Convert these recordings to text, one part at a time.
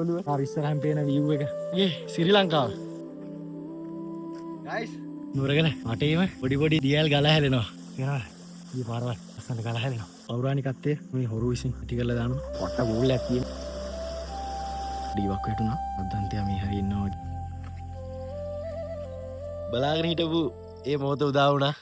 ඔළුව. අර ඉස්සරහින් පේන view එක. ඒ ශ්‍රී ලංකාව. ගයිස්. නුවරගල වටේම පොඩි පොඩි දියල් ගලා හැලෙනවා. පේනවද? ඊ පාරවල් ලස්සනට ගලා හැලෙනවා. පෞරාණිකත්වය මේ හොරු විසින් ඇති කරලා දානවා. පොට්ට බෝලයක් තියෙන. ඩීවක් වැටුණා. අද්දන්තයා මේ හරිය ඉන්නවා වගේ. බලාගෙන හිටපු ඒ මොහොත උදා වුණා.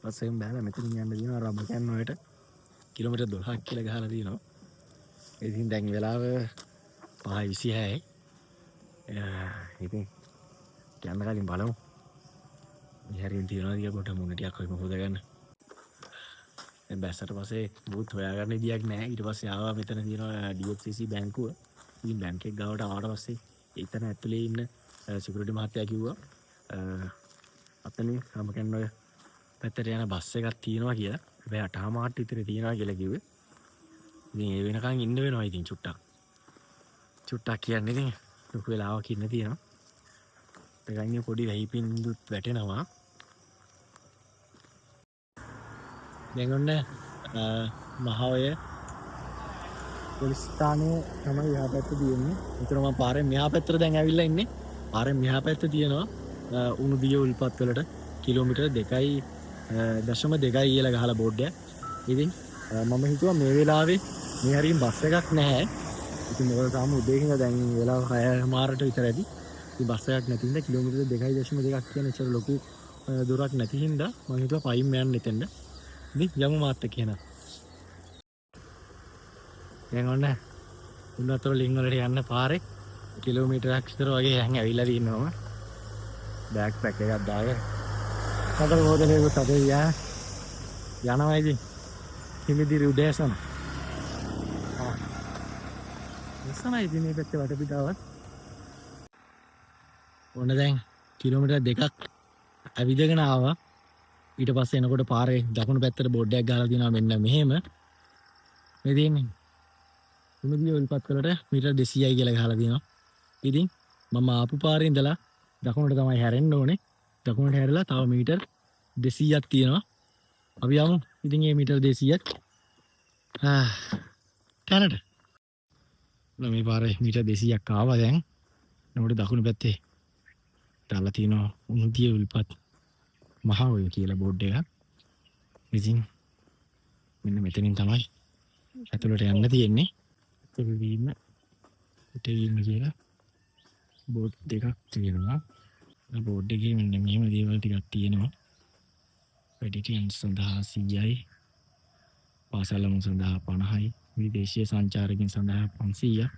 පස්සෙන් බෑලා මෙතනින් යන්න තියෙනවා රබකැන් ඔයට කිලෝමීටර් 12ක් කියලා ගහලා තියෙනවා. ඉතින් දැන් වෙලාව 5:26යි. ඉතින් යන්න කලින් බලමු. මේ හරියෙන් තියනවා දිහා පොඩ මුණ ටිකක් ඔය මොහොත ගන්න. දැන් බැස්සට පස්සේ බුත් හොයාගන්න විදියක් නෑ. ඊට පස්සේ ආවා මෙතන තියෙනවා DFCC බැංකුව. ඉතින් බැංක් එක ගාවට ආවට පස්සේ එතන ඇතුලේ ඉන්න සිකියුරිටි මහත්තයා කිව්වා අතනින් රබකැන් ඔය පැත්තට යන බස් එකක් තියෙනවා කියලා. හැබැයි 8:30 විතර තියෙනවා කියලා කිව්වේ. ඉතින් ඒ වෙනකන් ඉන්න වෙනවා ඉතින් චුට්ටක්. චුට්ටක් කියන්නේ ඉතින් ලොකු වෙලාවක් ඉන්න තියෙනවා. ඒකන් ඉතින් පොඩි වැහි පින්දුත් වැටෙනවා. දැන් ඔන්න මහ ඔය පොලිස් ස්ථානය තමයි එහා පැත්තේ තියෙන්නේ. ඒතර මම පාරෙන් මෙහා පැත්තට දැන් ඇවිල්ලා ඉන්නේ. පාරෙන් මෙහා පැත්තේ තියෙනවා උණුදිය උල්පත් වලට කිලෝමීටර් 2.2 කියලා ගහලා බෝඩ් එකක්. ඉතින් මම හිතුවා මේ වෙලාවේ මේ හරියෙන් බස් එකක් නැහැ. ඉතින් මොකද තාම උදේ හින්දා දැන් වෙලාව 6:30ට විතර ඇති. ඉතින් බස් එකක් නැති හින්දා කිලෝමීටර් 2.2ක් කියන ඉතල ලොකු දුරක් නැති හින්දා මම හිතුවා පයින් යන්න එතෙන්ද. ඉතින් යමු මාත් එක්ක එහෙනම්. දැන් ඔන්න උණුවතුර ලිං වලට යන්න පාරේ කිලෝමීටරයක් විතර වගේ යන් ඇවිල්ලා තින්නවා. බෑග් පැක් එකක් දාගෙන හතර බෝතලයකුත් අතේ තියාගෙන යනවා ඉතින් හිමිදිරි උදෑසන. ලස්සනයි ඉතින් මේ පැත්තේ වටපිටාවත්. ඔන්න දැන් කිලෝමීටර් 2ක් ඇවිදගෙන ආවා. ඊට පස්සේ එනකොට පාරේ දකුණු පැත්තට බෝඩ් එකක් ගහලා තියෙනවා මෙන්න මෙහෙම. මේ තියෙන්නේ උණුදිය උල්පත් වලට මීටර් 200යි කියලා ගහලා තියෙනවා. ඉතින් මම ආපු පාරේ ඉඳලා දකුණට තමයි හැරෙන්න ඕනේ. දකුණට හැරලා තව මීටර් 200ක් තියෙනවා. අපි යමු ඉතින් මේ මීටර් 200ක් තැනට. මේ පාරේ මීටර් 200ක් ආවා දැන්. නමුත් දකුණු පැත්තේ දාලා තියෙනවා උණුදිය උල්පත් මහ ඔය කියලා බෝඩ් එකක්. ඉතින් මෙන්න මෙතනින් තමයි ඇතුළට යන්න තියෙන්නේ. ඇතුළු වීම පිටවීම කියලා බෝඩ් දෙකක් තියෙනවා. බෝඩ් එකේ මෙන්න මෙහෙම දේවල් ටිකක් තියෙනවා. වැඩිහිටියන් සඳහා 100යි, පාසල් ළමුන් සඳහා 50යි, විදේශීය සංචාරකයන් සඳහා 500ක්.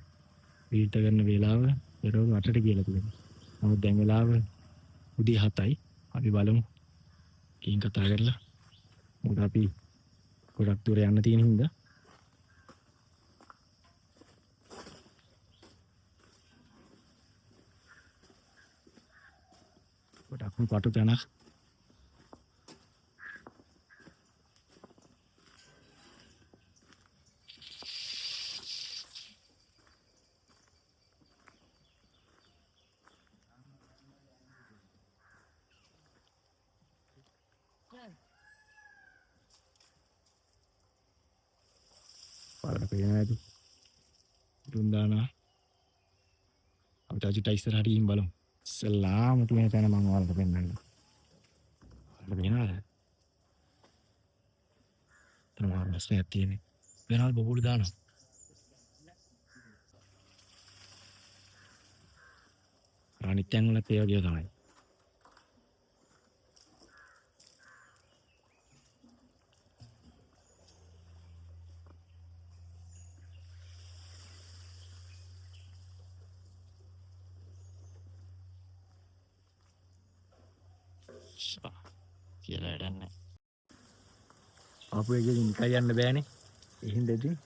විවෘත කරන වේලාව පෙරවරු 8ට කියලා තියෙනවා. නමුත් දැන් වෙලාව උදේ 7යි. අපි බලමු. ගිහින් කතා කරලා. මොකද අපි ගොඩක් දුර යන්න තියෙන හින්දා. ගොඩක්ම පටු තැනක්. පාරට පේනවා ඇති. දුම් දානවා. අපි තව චුට්ටක් ඉස්සරහට ගිහින් බලමු. ඉස්සෙල්ලාම තියෙන තැන මම ඔයාලට පෙන්නන්නම්. ඔයාලට පේනවද? එතන මාර ප්‍රශ්නයක් තියෙන්නේ. වෙනවද බබුලු දානවා. අර අනිත් තැන් වලත් ඒ වගේ තමයි. කියලා වැඩක් නැහැ. ආපු එකකින් නිකන් යන්න බෑනේ. ඒ හින්දා ඉතින්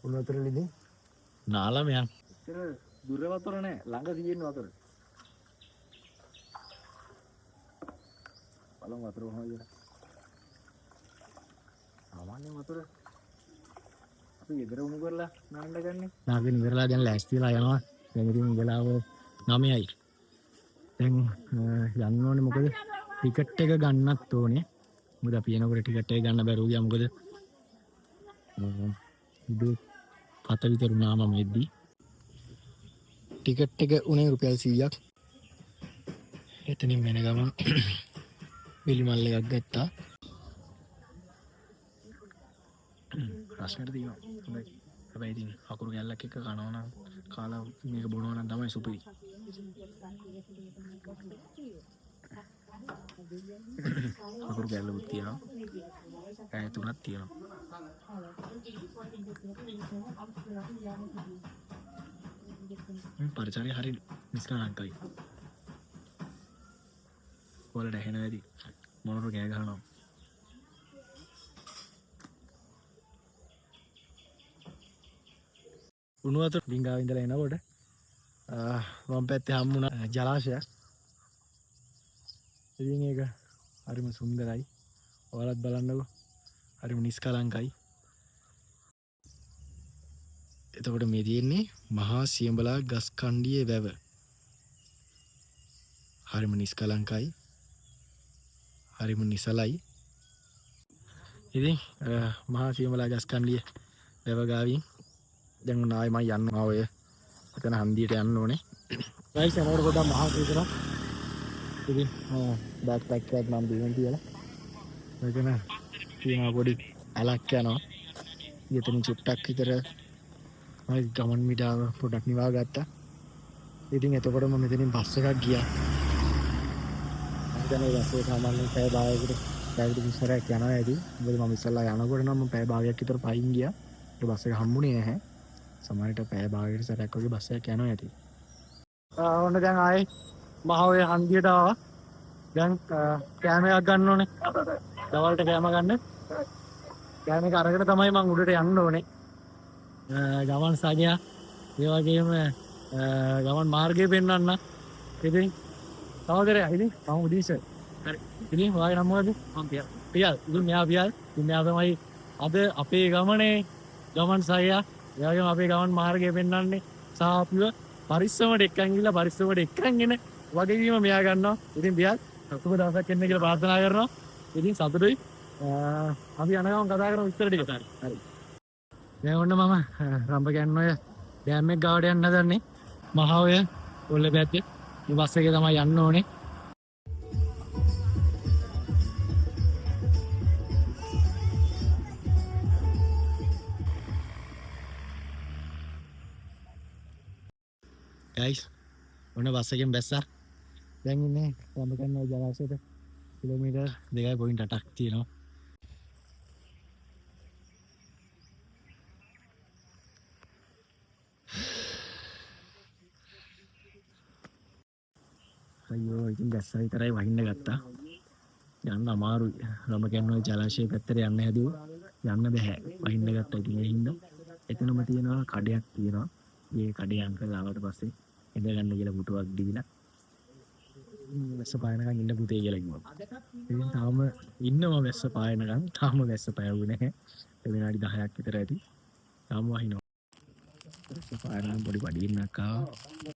උණු වතුර ලිඳින් නාලම යන්. එච්චර දුර වතුර නෑ, ළඟ තියෙන වතුර. බලමු වතුර කොහොමද කියලා. සාමාන්‍ය වතුර අපි ගෙදර උණු කරලා නාන්න ගන්නේ. නාගෙන ඉවරලා දැන් ලෑස්ති වෙලා යනවා. දැන් ඉතින් වෙලාව 9යි. දැන් යන්න ඕනේ, මොකද ටිකට් එක ගන්නත් ඕනේ. මොකද අපි එනකොට ටිකට් එක ගන්න බැරුව ගියා. මොකද උදේ 7 විතර වුණා මම එද්දි. ටිකට් එක උනේ රුපියල් 100ක්. එතනින් වෙන ගමන් විලිමල් එකක් ගත්තා. රසකට තියෙනවා. හොඳයි. හැබැයි ඉතින් අකුරු කැල්ලක් එක්ක කනවා නම්, කාලා මේක බොනවා නම් තමයි සුපිරි. අකුරු කැල්ලකුත් තියෙනවා. පැය තුනක් තියෙනවා. මේ පරිසරය හරි නිස්කලංකයි. ඔයාලට ඇහෙනවා ඇති. මොනර කෑ ගහනවා. උණු වතුර ඩිංගාව ඉඳලා එනකොට වම් පැත්තේ හම්බුණා ජලාශයක්. ඉතින් ඒක හරිම සුන්දරයි. ඔයාලත් බලන්නකෝ. හරිම නිස්කලංකයි. එතකොට මේ තියෙන්නේ මහා සියඹලා ගස් කණ්ඩියේ වැව. හරිම නිස්කලංකයි. හරිම නිසලයි. ඉතින් මහා සියඹලා ගස් කණ්ඩියේ වැව ගාවින් දැන් ඔන්න ආයෙ මං යනවා ඔය එතන හන්දියට යන්න ඕනේ. ගයිස් යනකොට පොඩ්ඩක් මහා විතරක්. ඉතින් බෑක් පැක් එකක් මම බිමෙන් තියලා. එතන තියෙනවා පොඩි ඇලක් යනවා. එතනින් චුට්ටක් විතර මම ගමන් මිඩාව පොඩක් නිවා ගත්තා. ඉතින් එතකොට මම මෙතනින් බස් එකක් ගියා. මම හිතන්නේ බස් එක සාමාන්‍යයෙන් පැය භාගයකට පැයකට විතරක් යනවා ඇති. මොකද මම ඉස්සෙල්ලා යනකොට නම් මම පැය භාගයක් විතර පයින් ගියා. ඒ බස් එක හම්බුනේ නැහැ. සමහර විට පැය භාගයකට සැරයක් වගේ බස් එකක් යනවා ඇති. ඔන්න දැන් ආයේ මහ ඔය හන්දියට ආවා. දැන් කෑම එකක් ගන්න ඕනේ. දවල්ට කෑම ගන්න. කෑම එක අරගෙන තමයි මං උඩට යන්න ඕනේ. ගමන් සාගයා ඒ වගේම ගමන් මාර්ගය පෙන්වන්න. ඉතින් සහෝදරයා, ඉතින් මම උදීස. හරි. ඉතින් ඔයාගේ නම මොකද? මම පියල්. පියල්. ඉතින් මෙයා පියල්. ඉතින් මෙයා තමයි අද අපේ ගමනේ ගමන් සාගයා. ඒ වගේම අපේ ගමන් මාර්ගය පෙන්වන්නේ සහ අපිව පරිස්සමට එක්කන් ගිහලා පරිස්සමට එක්කන් එන වගකීම මෙයා ගන්නවා. ඉතින් පියල් සුබ දවසක් එන්න කියලා ප්‍රාර්ථනා කරනවා. ඉතින් සතුටුයි. අපි යන ගමන් කතා කරමු විස්තර ටික. හරි. දැන් ඔන්න මම රම්බකැන් ඔය ඩෑම් එක ගාවට යන්න හදන්නේ. මහා ඔය පොල්ලේ පැත්තේ. මේ බස් එකේ තමයි යන්න ඕනේ. ගයිස් ඔන්න බස් එකෙන් බැස්සා. දැන් ඉන්නේ රම්බකැන් ඔය ජලාශයට කිලෝමීටර් 2.8ක් තියෙනවා. අයියෝ ඉතින් බැස්සා විතරයි වහින්න ගත්තා. යන්න අමාරුයි. රම්බකැන් ඔය ජලාශය පැත්තට යන්න හැදුවා. යන්න බැහැ. වහින්න ගත්තා. ඉතින් ඒ හින්දා එතනම තියෙනවා කඩයක් තියෙනවා. ඒ කඩේ අංකල් ආවට පස්සේ ඉඳ ගන්න කියලා පුටුවක් දීලා වැස්ස පායනකම් ඉන්න පුතේ කියලා කිව්වා. ඉතින් තාම ඉන්නවා වැස්ස පායනකම්. තාම වැස්ස පෑවුවේ නැහැ. ඒ විනාඩි 10ක් විතර ඇති. තාම වහිනවා. වැස්ස පායනකම් පොඩි පඩින්නක් ආවා.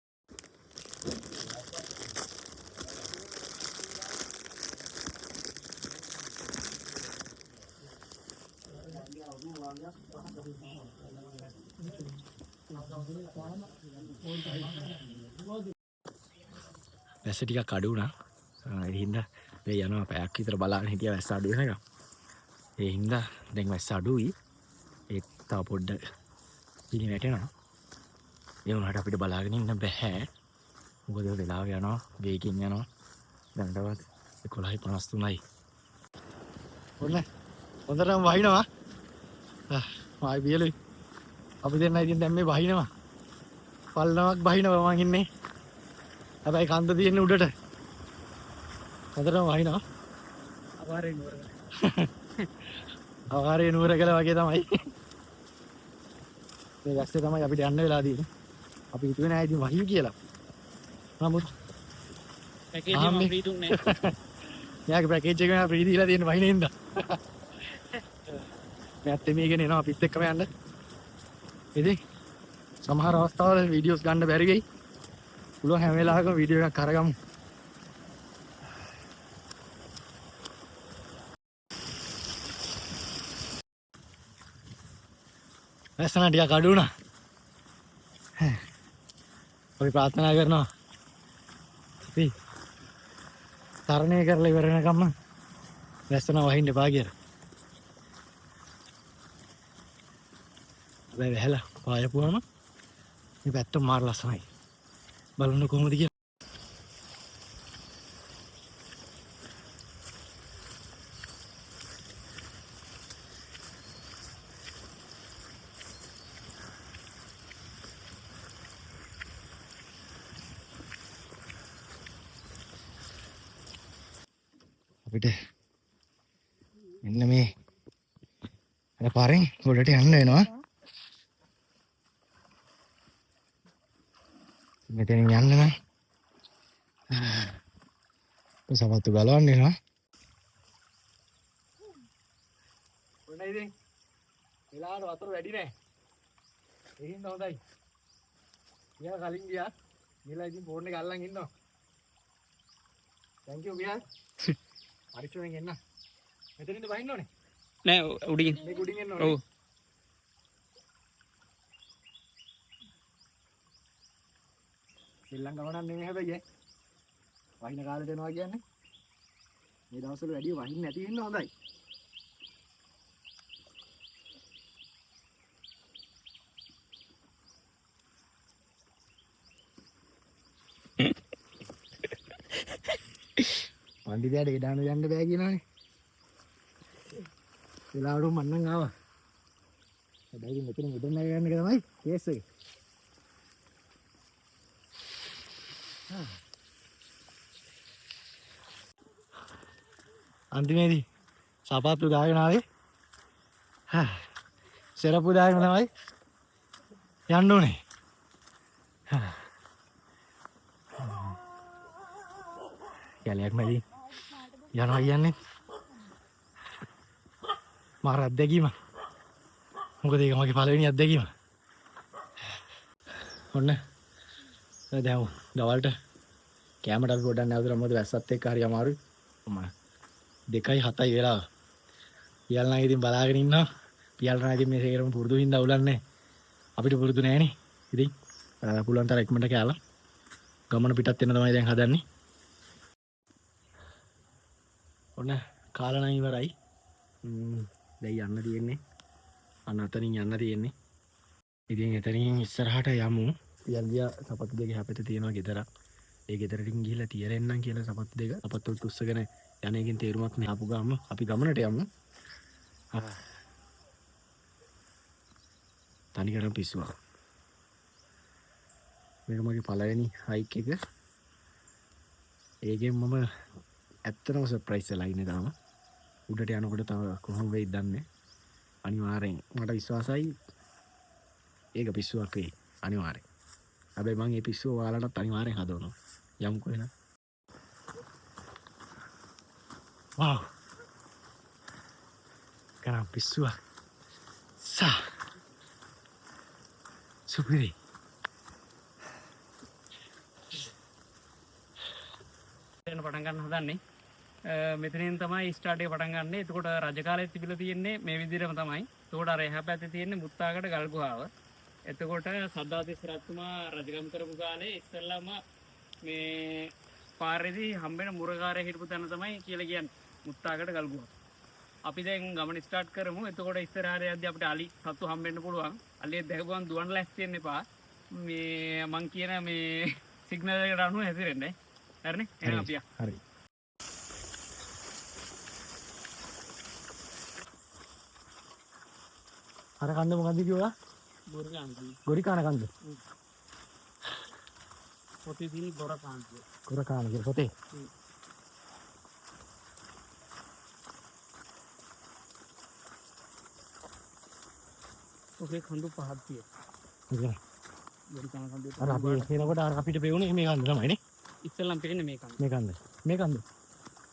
වැස්ස ටිකක් අඩු වුණා. ඒ හින්දා දැන් යනවා පැයක් විතර බලාගෙන හිටියා වැස්ස අඩු වෙනකම්. ඒ හින්දා දැන් වැස්ස අඩුයි. ඒත් තව පොඩ්ඩක් පිළි වැටෙනවා. ඒ වුණාට අපිට බලාගෙන ඉන්න බැහැ. මොකද වෙලාව යනවා, වේගෙන් යනවා. දැනටවත් 11:53යි. ඔන්න හොඳටම වහිනවා. ආයි බියලුයි. අපි දෙන්න ඉතින් දැන් මේ වහිනවා. පල්ලමක් බහිනවා මං ඉන්නේ. හැබැයි කන්ද තියෙන්නේ උඩට. හොඳටම වහිනවා. අවාරේ නුවර. අවාරේ නුවර කියලා වගේ තමයි. මේ වැස්සේ තමයි අපිට යන්න වෙලා තියෙන්නේ. අපි හිතුවේ නෑ ඉතින් වහී කියලා. නමුත් පැකේජ් එක මම ෆ්‍රී දුන්නේ නෑ. මෙයාගේ පැකේජ් එක මම ෆ්‍රී දීලා තියෙන වහින හින්දා. මෙයාත් එමීගෙන එනවා අපිත් එක්කම යන්න. ඉතින් සමහර අවස්ථාවල වීඩියෝස් ගන්න බැරි වෙයි. පුළුවන් හැම වෙලාවකම වීඩියෝ එකක් අරගමු. වැස්ස නම් ටිකක් අඩු වුණා. අපි ප්‍රාර්ථනා කරනවා අපි තරණය කරලා ඉවර වෙනකම්ම වැස්ස නම් වහින්න එපා කියලා. හැබැයි වැහැලා පායපුවාම මේ පැත්ත මාර ලස්සනයි. බලන්න කොහොමද කියලා. අපිට මෙන්න මේ අර පාරෙන් ගොඩට යන්න වෙනවා. මෙතනින් යන්න නම් සපත්තු ගලවන්න වෙනවා. ඔන්න ඉතින් වෙලාවට වතුර වැඩි නෑ. ඒ හින්දා හොඳයි. ගියා කලින් ගියා. ගිහලා ඉතින් ෆෝන් එක අල්ලන් ඉන්නවා. Thank you ගියා. පරිස්සමෙන් එන්න. මෙතනින්ද බහින්න ඕනේ? නෑ උඩින්. මේක උඩින් එන්න ඕනේ. ඔව්. සෙල්ලම් ගමනක් නෙමෙයි හැබැයි ඈ. වහින කාලෙට එනවා කියන්නේ මේ දවස්වල වැඩි වහින්න නැති වෙන්න හොඳයි. පණ්ඩිතයාට ඒ දාන යන්න බෑ කියනවනේ. වෙලාවට මං නම් ආවා. හැබැයි ඉතින් මෙතන උඩ නැග ගන්න එක තමයි කේස් එක. අන්තිමේදී සපාත්තු දාගෙන ආවේ. සෙරප්පු දාගෙන තමයි යන්න ඕනේ. කැලයක් මැදින් යනවා කියන්නේ මාර අත්දැකීම. මොකද ඒක මගේ පළවෙනි අත්දැකීම. ඔන්න දැන් දවල්ට කෑමට අපි පොඩ්ඩක් නැවතුණා. මොකද වැස්සත් එක්ක හරි අමාරුයි. මම 2:07 වෙලාව. පියල් නම් ඉතින් බලාගෙන ඉන්නවා. පියල් නම් ඉතින් මේ සේරම පුරුදු හින්දා අවුලන්නේ. අපිට පුරුදු නෑනේ. ඉතින් පුළුවන් තරම් ඉක්මනට කෑලා ගමන පිටත් වෙන්න තමයි දැන් හදන්නේ. ඔන්න කාලා නම් ඉවරයි. දැන් යන්න තියෙන්නේ. අන්න අතනින් යන්න තියෙන්නේ. ඉතින් එතනින් ඉස්සරහට යමු. පියල් ගියා සපත්තු දෙක එහා පැත්තේ තියෙනවා ගෙදරක්. ඒ ගෙදරටින් ගිහිල්ලා තියලා එන්නම් කියලා සපත්තු දෙක. සපත්තු වලට උස්සගෙන යන එකෙන් තේරුමක් නෑ. ආපු ගාම අපි ගමනට යමු. තනිකරම පිස්සුවක්. මේක මගේ පළවෙනි හයික් එක. ඒකෙන් මම ඇත්තටම සර්ප්‍රයිස් වෙලා ඉන්නේ තාම. උඩට යනකොට තව කොහොම වෙයිද දන්නේ නෑ. අනිවාර්යෙන් මට විශ්වාසයි ඒක පිස්සුවක් වෙයි අනිවාර්යෙන්. හැබැයි මං ඒ පිස්සුව ඔයාලටත් අනිවාර්යෙන් හදවනවා. යමුකෝ එහෙනම්. වව්. කරම් පිස්සුවක්. සා. සුපිරි. එන්න පටන් ගන්න හදන්නේ. මෙතනින් තමයි ස්ටාර්ට් එක පටන් ගන්නෙ. එතකොට රජ කාලෙත් තිබිලා තියෙන්නේ මේ විදිහටම තමයි. එතකොට අර එහා පැත්තේ තියෙන්නේ මුත්තාගඩ ගල් ගුහාව. එතකොට සද්ධාතිස්ස රජතුමා රජකම් කරපු කාලේ ඉස්සෙල්ලාම මේ පාරේදී හම්බෙන මුරකාරය හිටපු තැන තමයි කියලා කියන්නේ මුත්තාගඩ ගල් ගුහාව. අපි දැන් ගමන ස්ටාර්ට් කරමු. එතකොට ඉස්සරහට යද්දී අපිට අලි සත්තු හම්බෙන්න පුළුවන්. අලියෙක් දැකපුවම දුවන්න ලෑස්ති වෙන්න එපා. මේ මං කියන මේ සිග්නල් එකට අනුව හැසිරෙන්න. හරිනේ? එහෙනම් අපි යමු. හරි. අර කන්ද මොකද්ද කිව්වා? ගොරිකාන. ගොරිකාන කන්ද. පොතේ තියෙන ගොරකාන කියලා. ගොරකාන කියලා පොතේ. ඔකේ කඳු පහක් තියෙනවා. අර අපි එනකොට අර අපිට පෙවුනේ මේ කන්ද තමයි නේ. ඉස්සෙල්ලම පේන්නේ මේ කන්ද. මේ කන්ද. මේ කන්ද.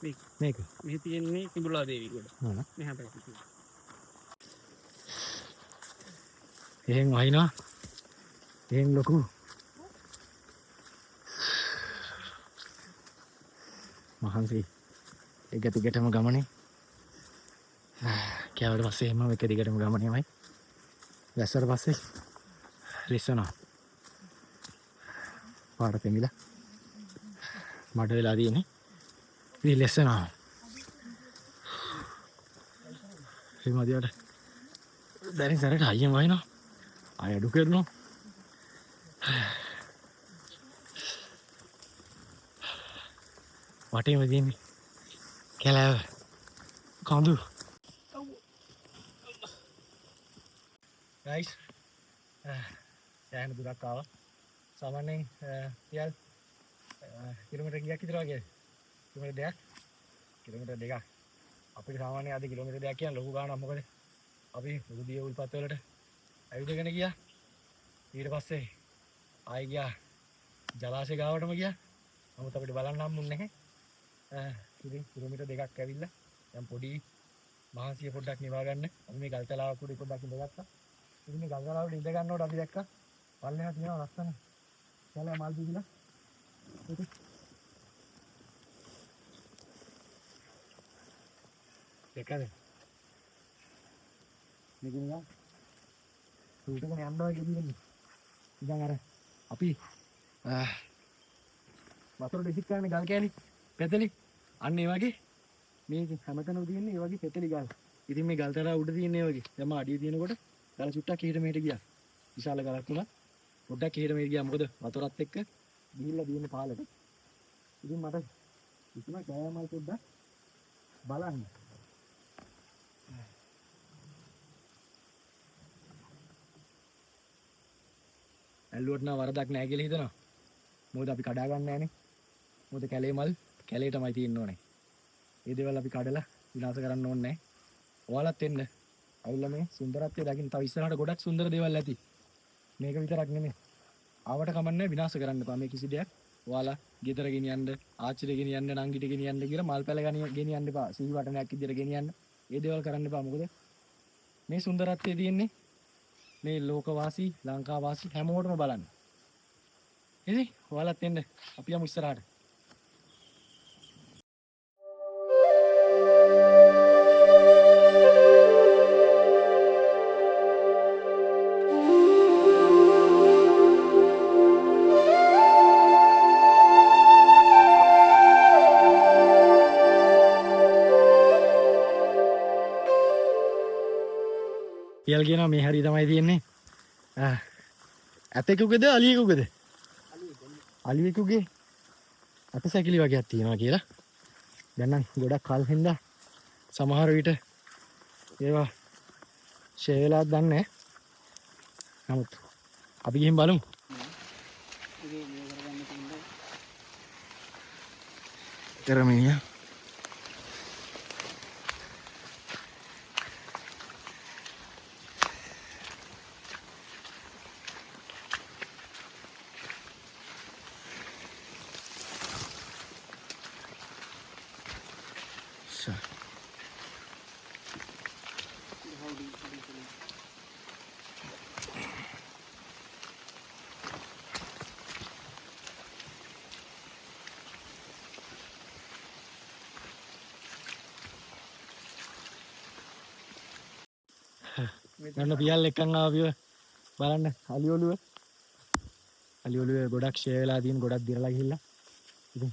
මේක. මේක. මෙහි තියෙන්නේ කිඹුලා දේවී ගොඩ. මෙහා පැත්තේ. එහෙන් වහිනවා. එහෙන් ලොකු මහන්සි එක දිගටම ගමනේ. කෑවට පස්සේ එහෙම එක දිගටම ගමනේමයි. වැස්සට පස්සේ ලිස්සනවා. පාර තෙමිලා මඩ වෙලා තියෙන්නේ. ඉතින් ලෙස්සනවා. එහෙම අදියට දැරින් සැරට හයියෙන් වහිනවා. ආය අඩු කරනවා. වටේම තියෙන්නේ කැලෑව කඳු. ගයිස් සෑහෙන දුරක් ආවා. සාමාන්‍යයෙන් තියල් කිලෝමීටර් කීයක් විතර වගේ? කිලෝමීටර් දෙකක්. කිලෝමීටර් දෙකක්. අපිට සාමාන්‍යයෙන් අද කිලෝමීටර් දෙකක් කියන්නේ ලොකු ගාණක්. මොකද අපි උරුදිය උල්පත් වලට ඇවිදගෙන ගියා. ඊට පස්සේ ආයි ගියා ජලාශය ගාවටම ගියා. නමුත් අපිට බලන්න හම්බුන්නේ නැහැ. ඉතින් කිලෝමීටර් දෙකක් ඇවිල්ලා දැන් පොඩි මහන්සිය පොඩ්ඩක් නිවා ගන්න. අපි මේ ගල් තලාවක් උඩ පොඩ්ඩක් ඉඳගත්තා. ඉතින් මේ ගල් තලාව උඩ ඉඳ ගන්නකොට අපි දැක්කා පල්ලෙහා තියෙනවා ලස්සන කැලෑ මල් පිපිලා. ඒක දැක්කද? මේක නිකන් රූට් එකම යනවා වගේ තියෙන්නේ. නිකන් අර අපි වතුර දෙසික් කරන්නේ ගල් කෑලි පෙතලි. අන්න ඒ වගේ මේ හැමතැනම තියෙන්නේ ඒ වගේ පෙතලි ගල්. ඉතින් මේ ගල් තරහ උඩ තියෙන්නේ ඒ වගේ. දැන් මම අඩිය තියෙනකොට ගල චුට්ටක් එහෙට මෙහෙට ගියා. විශාල ගලක් වුණා. පොඩ්ඩක් එහෙට මෙහෙට ගියා. මොකද වතුරත් එක්ක ගිහිල්ලා තියෙන පාලට. ඉතින් මට හිතුණා කෑම මල් පොඩ්ඩක් බලන්න. ඇල්ලුවට නම් වරදක් නෑ කියලා හිතනවා. මොකද අපි කඩා ගන්න නෑනේ. මොකද කැලේ මල් කැලේටමයි තියෙන්න ඕනේ. ඒ දේවල් අපි කඩලා විනාශ කරන්න ඕනේ නෑ. ඔයාලත් එන්න. ඇවිල්ලා මේ සුන්දරත්වය දකින්න. තව ඉස්සරහට ගොඩක් සුන්දර දේවල් ඇති. මේක විතරක් නෙමෙයි. ආවට කමක් නෑ විනාශ කරන්න එපා. මේ කිසි දෙයක් ඔයාලා ගෙදර ගෙනියන්න, ආච්චිට ගෙනියන්න, නංගිට ගෙනියන්න කියලා මල් පැල ගෙනියන්න එපා. සිහි වටනයක් විදියට ගෙනියන්න. ඒ දේවල් කරන්න එපා. මොකද මේ සුන්දරත්වය තියෙන්නේ මේ ලෝකවාසී, ලංකාවාසී හැමෝටම බලන්න. ඉතින් ඔයාලත් එන්න. අපි යමු ඉස්සරහට. පියල් කියනවා මේ හරිය තමයි තියෙන්නේ. ඇතෙකුගේද අලියෙකුගේද? අලියෙකුගේ අත සැකිලි වගේක් තියෙනවා කියලා. දැන් නම් ගොඩක් කල් හින්දා සමහර විට ඒවා ෂේ වෙලාත් දන්නේ නැහැ. නමුත් අපි ගිහින් බලමු. කරමිනියා ගන්න පියල් එක්කන් ආවා බලන්න අලි ඔළුව. අලි ඔළුව ගොඩක් ෂේ වෙලා තියෙන, ගොඩක් දිරලා ගිහිල්ලා. ඉතින්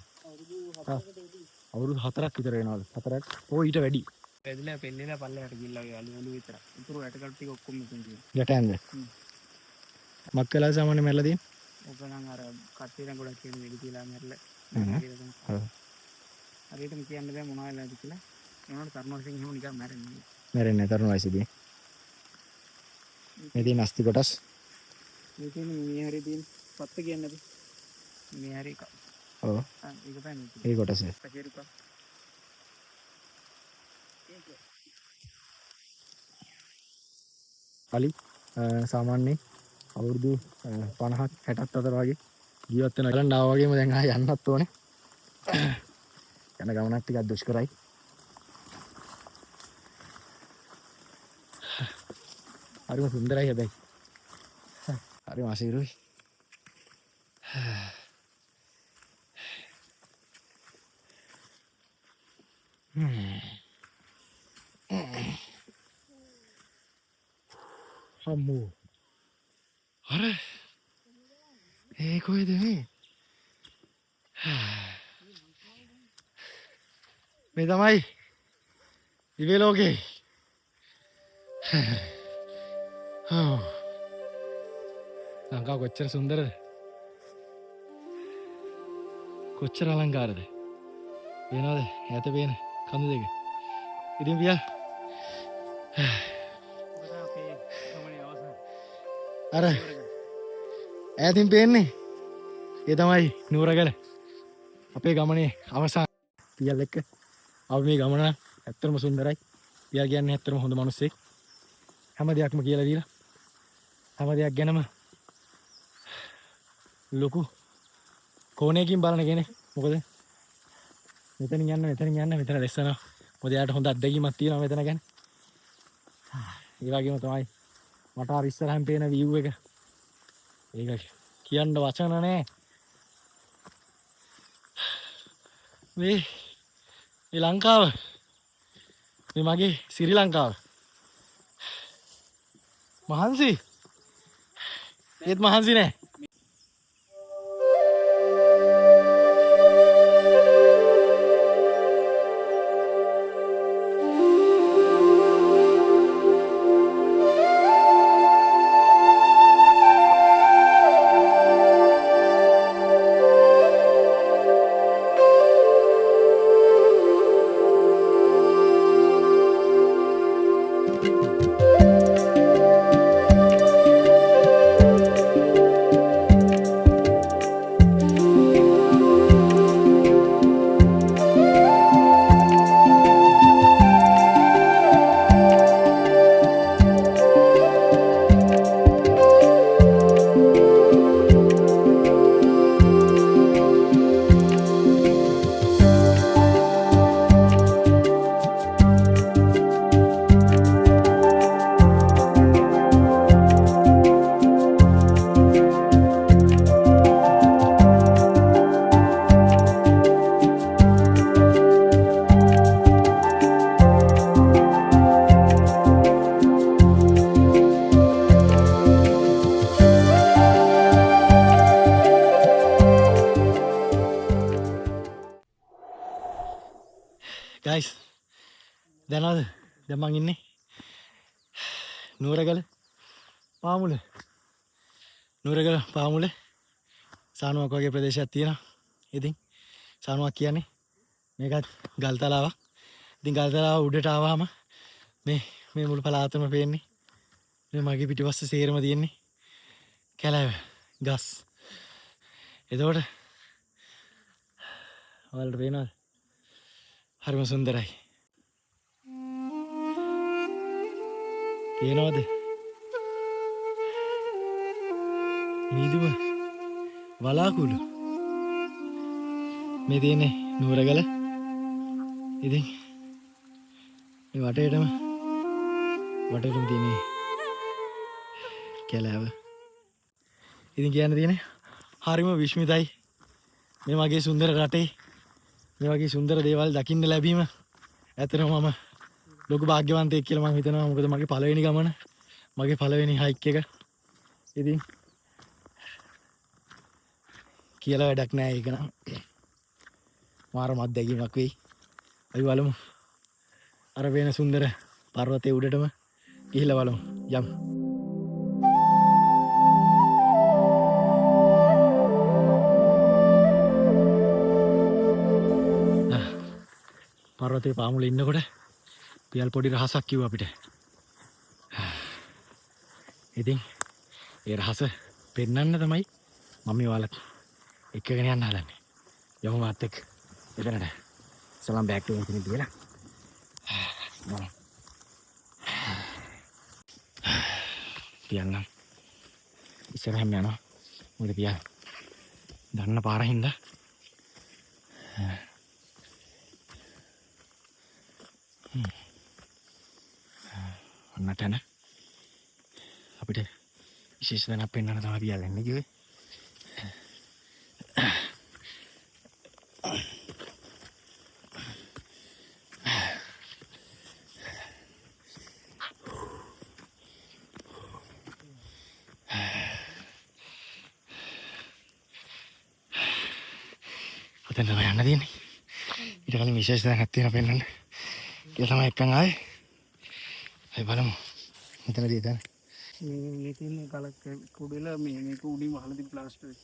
අවුරුදු 4ක් විතර වෙනවලු. 4ක් ඕ ඊට වැඩි. වැදිලා පෙල්ලෙලා පල්ලෙහාට ගිහිල්ලා ඔය අලි ඔළුව විතර. උතුරු ඇටකටු ටික ඔක්කොම මෙතන තියෙනවා. යට ඇන්ද? මක් වෙලා සාමාන්‍ය මැරලා තියෙන්නේ? ඔක නම් අර කට්ටිය නම් ගොඩක් කියන වෙඩි තියලා මැරලා. හරියටම කියන්න බෑ මොනවා වෙලාද කියලා. ඒ වුණාට තරුණ වයසෙන් එහෙම නිකන් මැරෙන්නේ. මැරෙන්නේ තරුණ වයසේදී. මේ තියෙන අස්ථි කොටස්. මේ තියෙන මේ හරිය තියෙන පත්ත කියන්නේ නැති. මේ හරිය එක. ඔව්. ආ ඒක තමයි. ඒ කොටස. කචේරුක. අලි සාමාන්‍යයෙන් අවුරුදු 50ක් 60ක් අතර වගේ ජීවත් වෙන බලන්න ආවා වගේම දැන් ආයෙ යන්නත් ඕනේ. යන ගමනක් ටිකක් දුෂ්කරයි. හරිම සුන්දරයි හැබැයි. හරිම අසීරුයි. අම්මෝ. අර ඒ කොහෙද මේ? මේ තමයි දිව්‍ය ලෝකේ. ඔව්. ලංකාව කොච්චර සුන්දරද? කොච්චර අලංකාරද? පේනවද? ඈත පේන කඳු දෙක. ඉතින් පියා අපේ ගමනේ අවසන්. අර ඈතින් පේන්නේ ඒ තමයි නුවරගල අපේ ගමනේ අවසාන. පියල් එක්ක අපි මේ ගමන ඇත්තටම සුන්දරයි. පියල් කියන්නේ ඇත්තටම හොඳ මිනිස්සෙක්. හැම දෙයක්ම කියලා දීලා හැම දෙයක් ගැනම ලොකු කෝණයකින් බලන කෙනෙක්. මොකද මෙතනින් යන්න මෙතනින් යන්න මෙතන ලස්සන. මොකද එයාට හොඳ අත්දැකීමක් තියෙනවා මෙතන ගැන. ඒ වගේම තමයි මට අර ඉස්සරහින් පේන view එක. ඒක කියන්න වචන නෑ. මේ මේ ලංකාව, මේ මගේ ශ්‍රී ලංකාව. මහන්සි. ඒත් මහන්සි නෑ. ගයිස් දැනවද දැන් මං ඉන්නේ නුවරගල පාමුල. නුවරගල පාමුල සානුවක් වගේ ප්‍රදේශයක් තියෙනවා. ඉතින් සානුවක් කියන්නේ මේකත් ගල්තලාවක්. ඉතින් ගල්තලාව උඩට ආවම මේ මේ මුළු පළාතම පේන්නේ. මේ මගේ පිටිපස්සේ සේරම තියෙන්නේ කැලෑව ගස්. එතකොට ඔයාලට පේනවද? හරිම සුන්දරයි. පේනවද? මීදුම වලාකුළු. මේ තියෙන්නේ නුවරගල. ඉතින් මේ වටේටම තියෙන්නේ කැලෑව. ඉතින් කියන්න තියෙන්නේ හරිම විස්මිතයි මේ වගේ සුන්දර රටේ මේ වගේ සුන්දර දේවල් දකින්න ලැබීම. ඇත්තටම මම ලොකු භාග්‍යවන්තයෙක් කියලා මං හිතනවා. මොකද මගේ පළවෙනි ගමන, මගේ පළවෙනි හයික් එක. ඉතින් කියලා වැඩක් නෑ ඒක නම්. මාරම අත්දැකීමක් වෙයි. අපි බලමු අර වෙන සුන්දර පර්වතයේ උඩටම ගිහිල්ලා බලමු. යමු. පර්වතයේ පාමුල ඉන්නකොට පියල් පොඩි රහසක් කිව්වා අපිට. ඉතින් ඒ රහස පෙන්වන්න තමයි මම මේ ඔයාලත් එක්කගෙන යන්න හදන්නේ. යමු මාත් එක්ක එතනට. සලාම් බෑග් එක මෙතන තියලා. යමු. තියන්නම්. ඉස්සරහම යනවා. මොකද පියා දන්න පාර හින්දා. ඔන්න තැන අපිට විශේෂ තැනක් පෙන්වන්න තමයි පියාල් එන්නේ කිව්වේ. ඔතෙන් තමයි යන්න තියෙන්නේ. ඊට කලින් විශේෂ තැනක් තියෙනවා පෙන්වන්න කියලා තමයි එක්කන් ආවේ. අපි බලමු. මෙතනදී තැන. මේ තියෙන ගලක් කුඩල මේ මේක උඩින් වහලා තිබ්බ ප්ලාස්ටර් එක.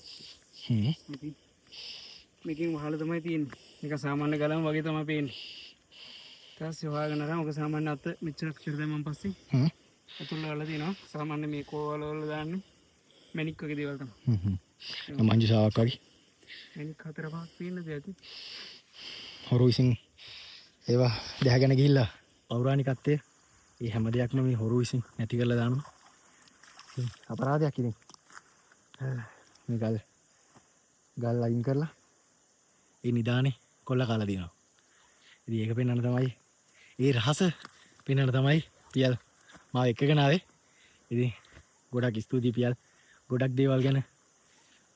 මේකෙන් වහලා තමයි තියෙන්නේ. මේක සාමාන්‍ය ගලම වගේ තමයි පේන්නේ. ඊට පස්සේ හොයාගෙන අරන් ඔක සාමාන්‍ය අත මෙච්චර කිර දැම්මන් පස්සේ ඇතුළ වල තියෙනවා. සාමාන්‍ය මේ කෝවල වල දාන්නේ මැණික් වගේ දේවල් තමයි. මංජුසාවක් වගේ. මැණික් හතර පහක් තියෙනද ඇති. හොරු විසින් ඒවා දැහගෙන ගිහිල්ලා පෞරාණිකත්වය ඒ හැම දෙයක්ම මේ හොරු විසින් නැති කරලා දානවා. ඉතින් අපරාධයක් ඉතින්. මේ ගල් අයින් කරලා ඒ නිදානේ කොල්ල කාලා දිනවා. ඉතින් ඒක පෙන්වන්න තමයි, ඒ රහස පෙන්වන්න තමයි පියල් මාව එක්කගෙන ආවේ. ඉතින් ගොඩක් ස්තුතියි පියල්. ගොඩක් දේවල් ගැන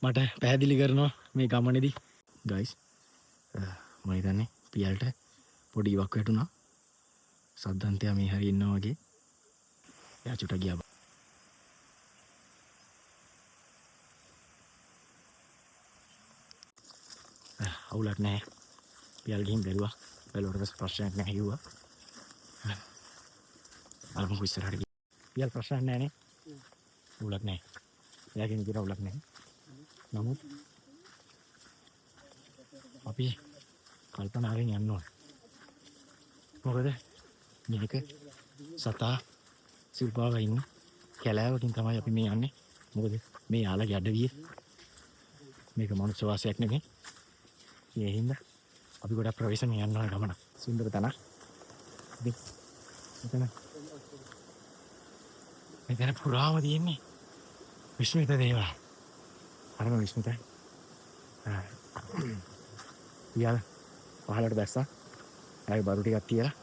මට පැහැදිලි කරනවා මේ ගමනේදී. ගයිස්, මම හිතන්නේ පියල්ට පොඩි ඉවක් වැටුණා. සද්දන්තයා මේ හරි ඉන්නවා වගේ. එයා චුට්ටක් ගියා. අවුලක් නැහැ. පියල් ගිහින් බැලුවා. බැලුවට පස්සේ ප්‍රශ්නයක් නැහැ කිව්වා. බලමුකෝ ඉස්සරහට ගිහින්. පියල් ප්‍රශ්නයක් නැහැ නේ? අවුලක් නැහැ. එයාගෙන් විතර අවුලක් නැහැ. නමුත් අපි කල්පනාවෙන් යන්න ඕන. මොකද මේක සතා සිල්පාව ඉන්න කැලෑවකින් තමයි අපි මේ යන්නේ. මොකද මේ යාළගේ අඩවිය මේක මනුස්ස වාසයක් නෙමෙයි. ඒ හින්දා අපි ගොඩක් ප්‍රවේශමෙන් යන්න ඕන ගමන. සුන්දර තැනක්. ඉතින් මෙතන පුරාම තියෙන්නේ විස්මිත දේවල්. හරිම විස්මිතයි. යාළ පහළට බැස්සා. ආයේ බරු ටිකක් තියලා.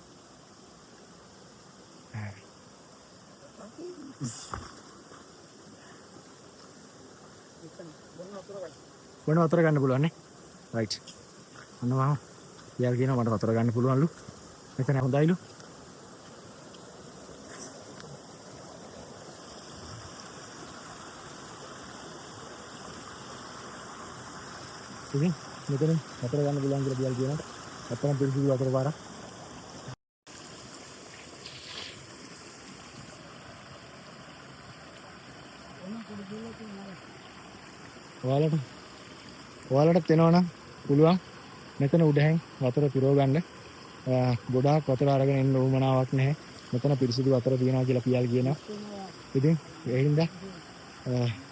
බොන වතුර ගන්න පුළුවන් නේ? රයිට්. ඔන්න මම යාල් කියනවා මට වතුර ගන්න පුළුවන්ලු. මෙතන හොඳයිලු. ඉතින් මෙතන වතුර ගන්න පුළුවන් කියලා පියල් කියනවා. ඇත්තටම පිරිසිදු වතුර පාරක්. ඔයාලටත් එනවනම් පුළුවන් මෙතන උඩහැන් වතුර පිරව ගන්න. ගොඩාක් වතුර අරගෙන එන්න උවමනාවක් නැහැ. මෙතන පිරිසිදු වතුර තියෙනවා කියලා පියල් කියනවා. ඉතින් ඒ හින්දා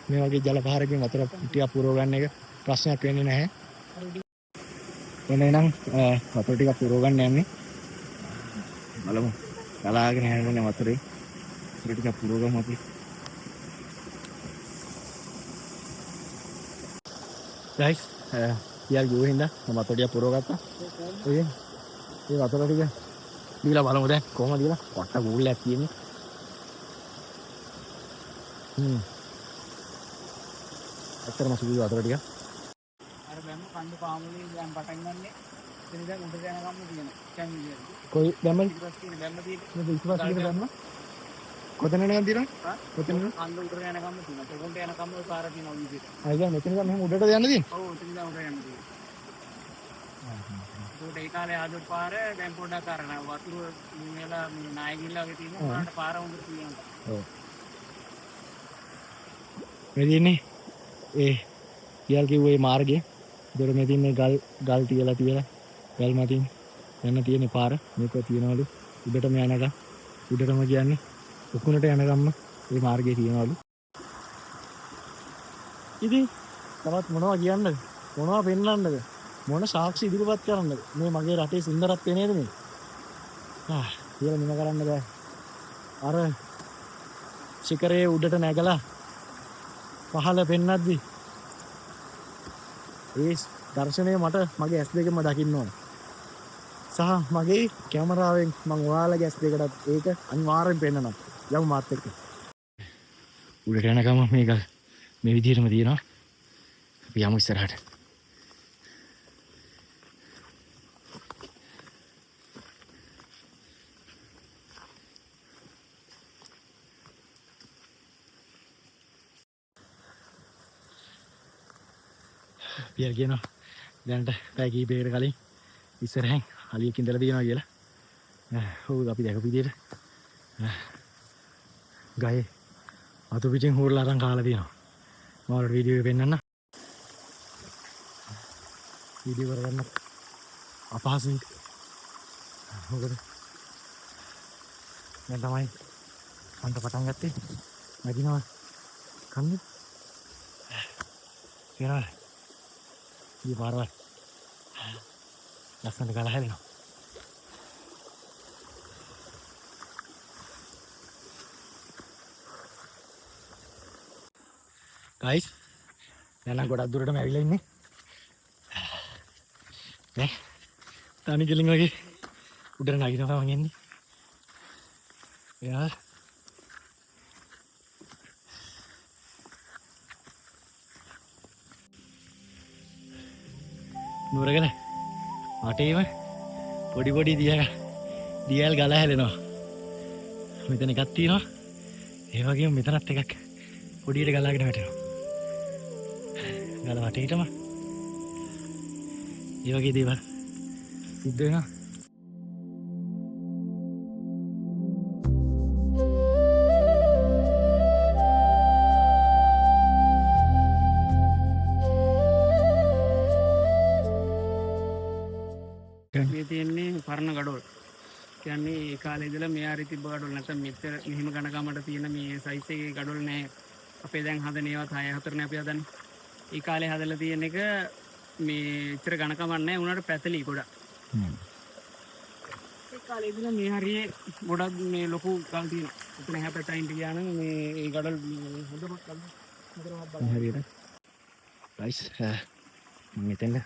මේ වගේ ජල පහරකින් වතුර ටිකක් පුරව ගන්න එක ප්‍රශ්නයක් වෙන්නේ නැහැ. එන්න එහෙනම් වතුර ටිකක් පුරව ගන්න යන්නේ. බලමු. ගලාගෙන යන්නේ වතුරේ. වතුර ටිකක් පුරව ගමු අපි. ගයිස්, පියල් ගිහුව හින්දා මම වතුර ටිකක් පුරව ගත්තා. ඔය මේ වතුර ටික දීලා බලමු දැන් කොහමද කියලා. පට්ට කූල්ලයක් තියෙන්නේ. ඇත්තටම සුදුසු වතුර ටික. අර බැම්ම කණ්ඩු පාමුලේ දැන් පටන් ගන්නෙ. එතන ඉඳන් උඩට යනකම්ම තියෙනවා. කැමිලිය. කොයි බැම්මද? ඊට පස්සේ තියෙන බැම්ම තියෙන්නේ. මොකද ඊට පස්සේ තියෙන බැම්ම? කොතන යනකම් තියෙනවද? ආ? කොතනද? කන්ද උඩට යනකම්ම තියෙනවා. තෙගොන්ට යනකම්ම ඔය පාර තියෙනවා ඔය විදිහට. ආ, ඒ කියන්නේ මෙතන ඉඳන් මෙහෙම උඩටද යන්න තියෙන්නේ? ඔව්, එතන ඉඳන් උඩට යන්න තියෙනවා. ඒකට ඒ කාලේ ආදු පාර දැන් පොඩ්ඩක් අර නෑ වතුර මේලා මේ නාය ගිල්ල වගේ තියෙනවා. උඩට පාර හොඳට තියෙනවා. ඔව්. මේ තියෙන්නේ ඒ පියල් කිව්ව ඒ මාර්ගය. ඒතර මේ තියෙන්නේ ගල් තියලා තියලා ගල් මතින් යන්න තියෙන පාර. මේක තියෙනවලු උඩටම යනකම්. උඩටම කියන්නේ උකුණට යනකම්ම මේ මාර්ගය තියෙනවලු. ඉතින් තවත් මොනවා කියන්නද? මොනවා පෙන්වන්නද? මොන සාක්ෂි ඉදිරිපත් කරන්නද? මේ මගේ රටේ සුන්දරත්වය නේද මේ? කියලා නිම කරන්න බෑ. අර ශිඛරයේ උඩට නැගලා පහළ පෙන්නද්දි ඒ දර්ශනය මට මගේ ඇස් දෙකෙන්ම දකින්න ඕන. සහ මගේ කැමරාවෙන් මං ඔයාලගේ ඇස් දෙකටත් ඒක අනිවාර්යෙන් පෙන්නනවා. යමු මාත් එක්ක. උඩට යනකම මේක මේ විදිහටම තියෙනවා. අපි යමු ඉස්සරහට. පියල් කියනවා දැනට පැය කිහිපයකට කලින් ඉස්සරහෙන් අලියෙක් ඉඳලා තියෙනවා කියලා. ඔව් අපි දැකපු විදිහට ගහේ අතු පිටින් හොරලා අරන් කාලා තියෙනවා. මම ඔයාලට වීඩියෝ එක පෙන්නන්න. වීඩියෝ කරගන්න අපහසුයි. මොකද දැන් තමයි කන්න පටන් ගත්තේ. නගිනවා කන්නේ. කියනවා ඊ පාරවල් ලස්සනට ගලා හැලෙනවා. ගයිස් දැන් නම් ගොඩක් දුරටම ඇවිල්ලා ඉන්නේ. නේ තනි කෙලින් වගේ උඩට නගිනවා මං එන්නේ. එයා නුවරගල වටේම පොඩි පොඩි දියල් ගලා හැලෙනවා. මෙතන එකක් තියෙනවා. ඒ වගේම මෙතනත් එකක් පොඩියට ගලාගෙන වැටෙනවා. ගල වටේටම ඒ වගේ දේවල් සිද්ධ වෙනවා. මේ තියෙන්නේ පරණ ගඩොල්. කියන්නේ ඒ කාලේ ඉඳලා මේ ආරි තිබ්බ ගඩොල් නැත්නම් මෙතන මෙහෙම ඝනකමට තියෙන මේ සයිස් එකේ ගඩොල් නෑ. අපේ දැන් හදන ඒවා 6 4 නේ අපි හදන්නේ. ඒ කාලේ හදලා තියෙන එක මේ එච්චර ඝනකමක් නෑ. උනාට පැතලි ගොඩක්. ඒ කාලේ ඉඳලා මේ හරියේ ගොඩක් මේ ලොකු ගල් තියෙනවා. එතන එහා පැත්තට ගියා නම් මේ ඒ ගඩොල් මේ හොඳම ගල් හොඳටම බලන්න. හරියට. ගයිස් මම එතෙන්ද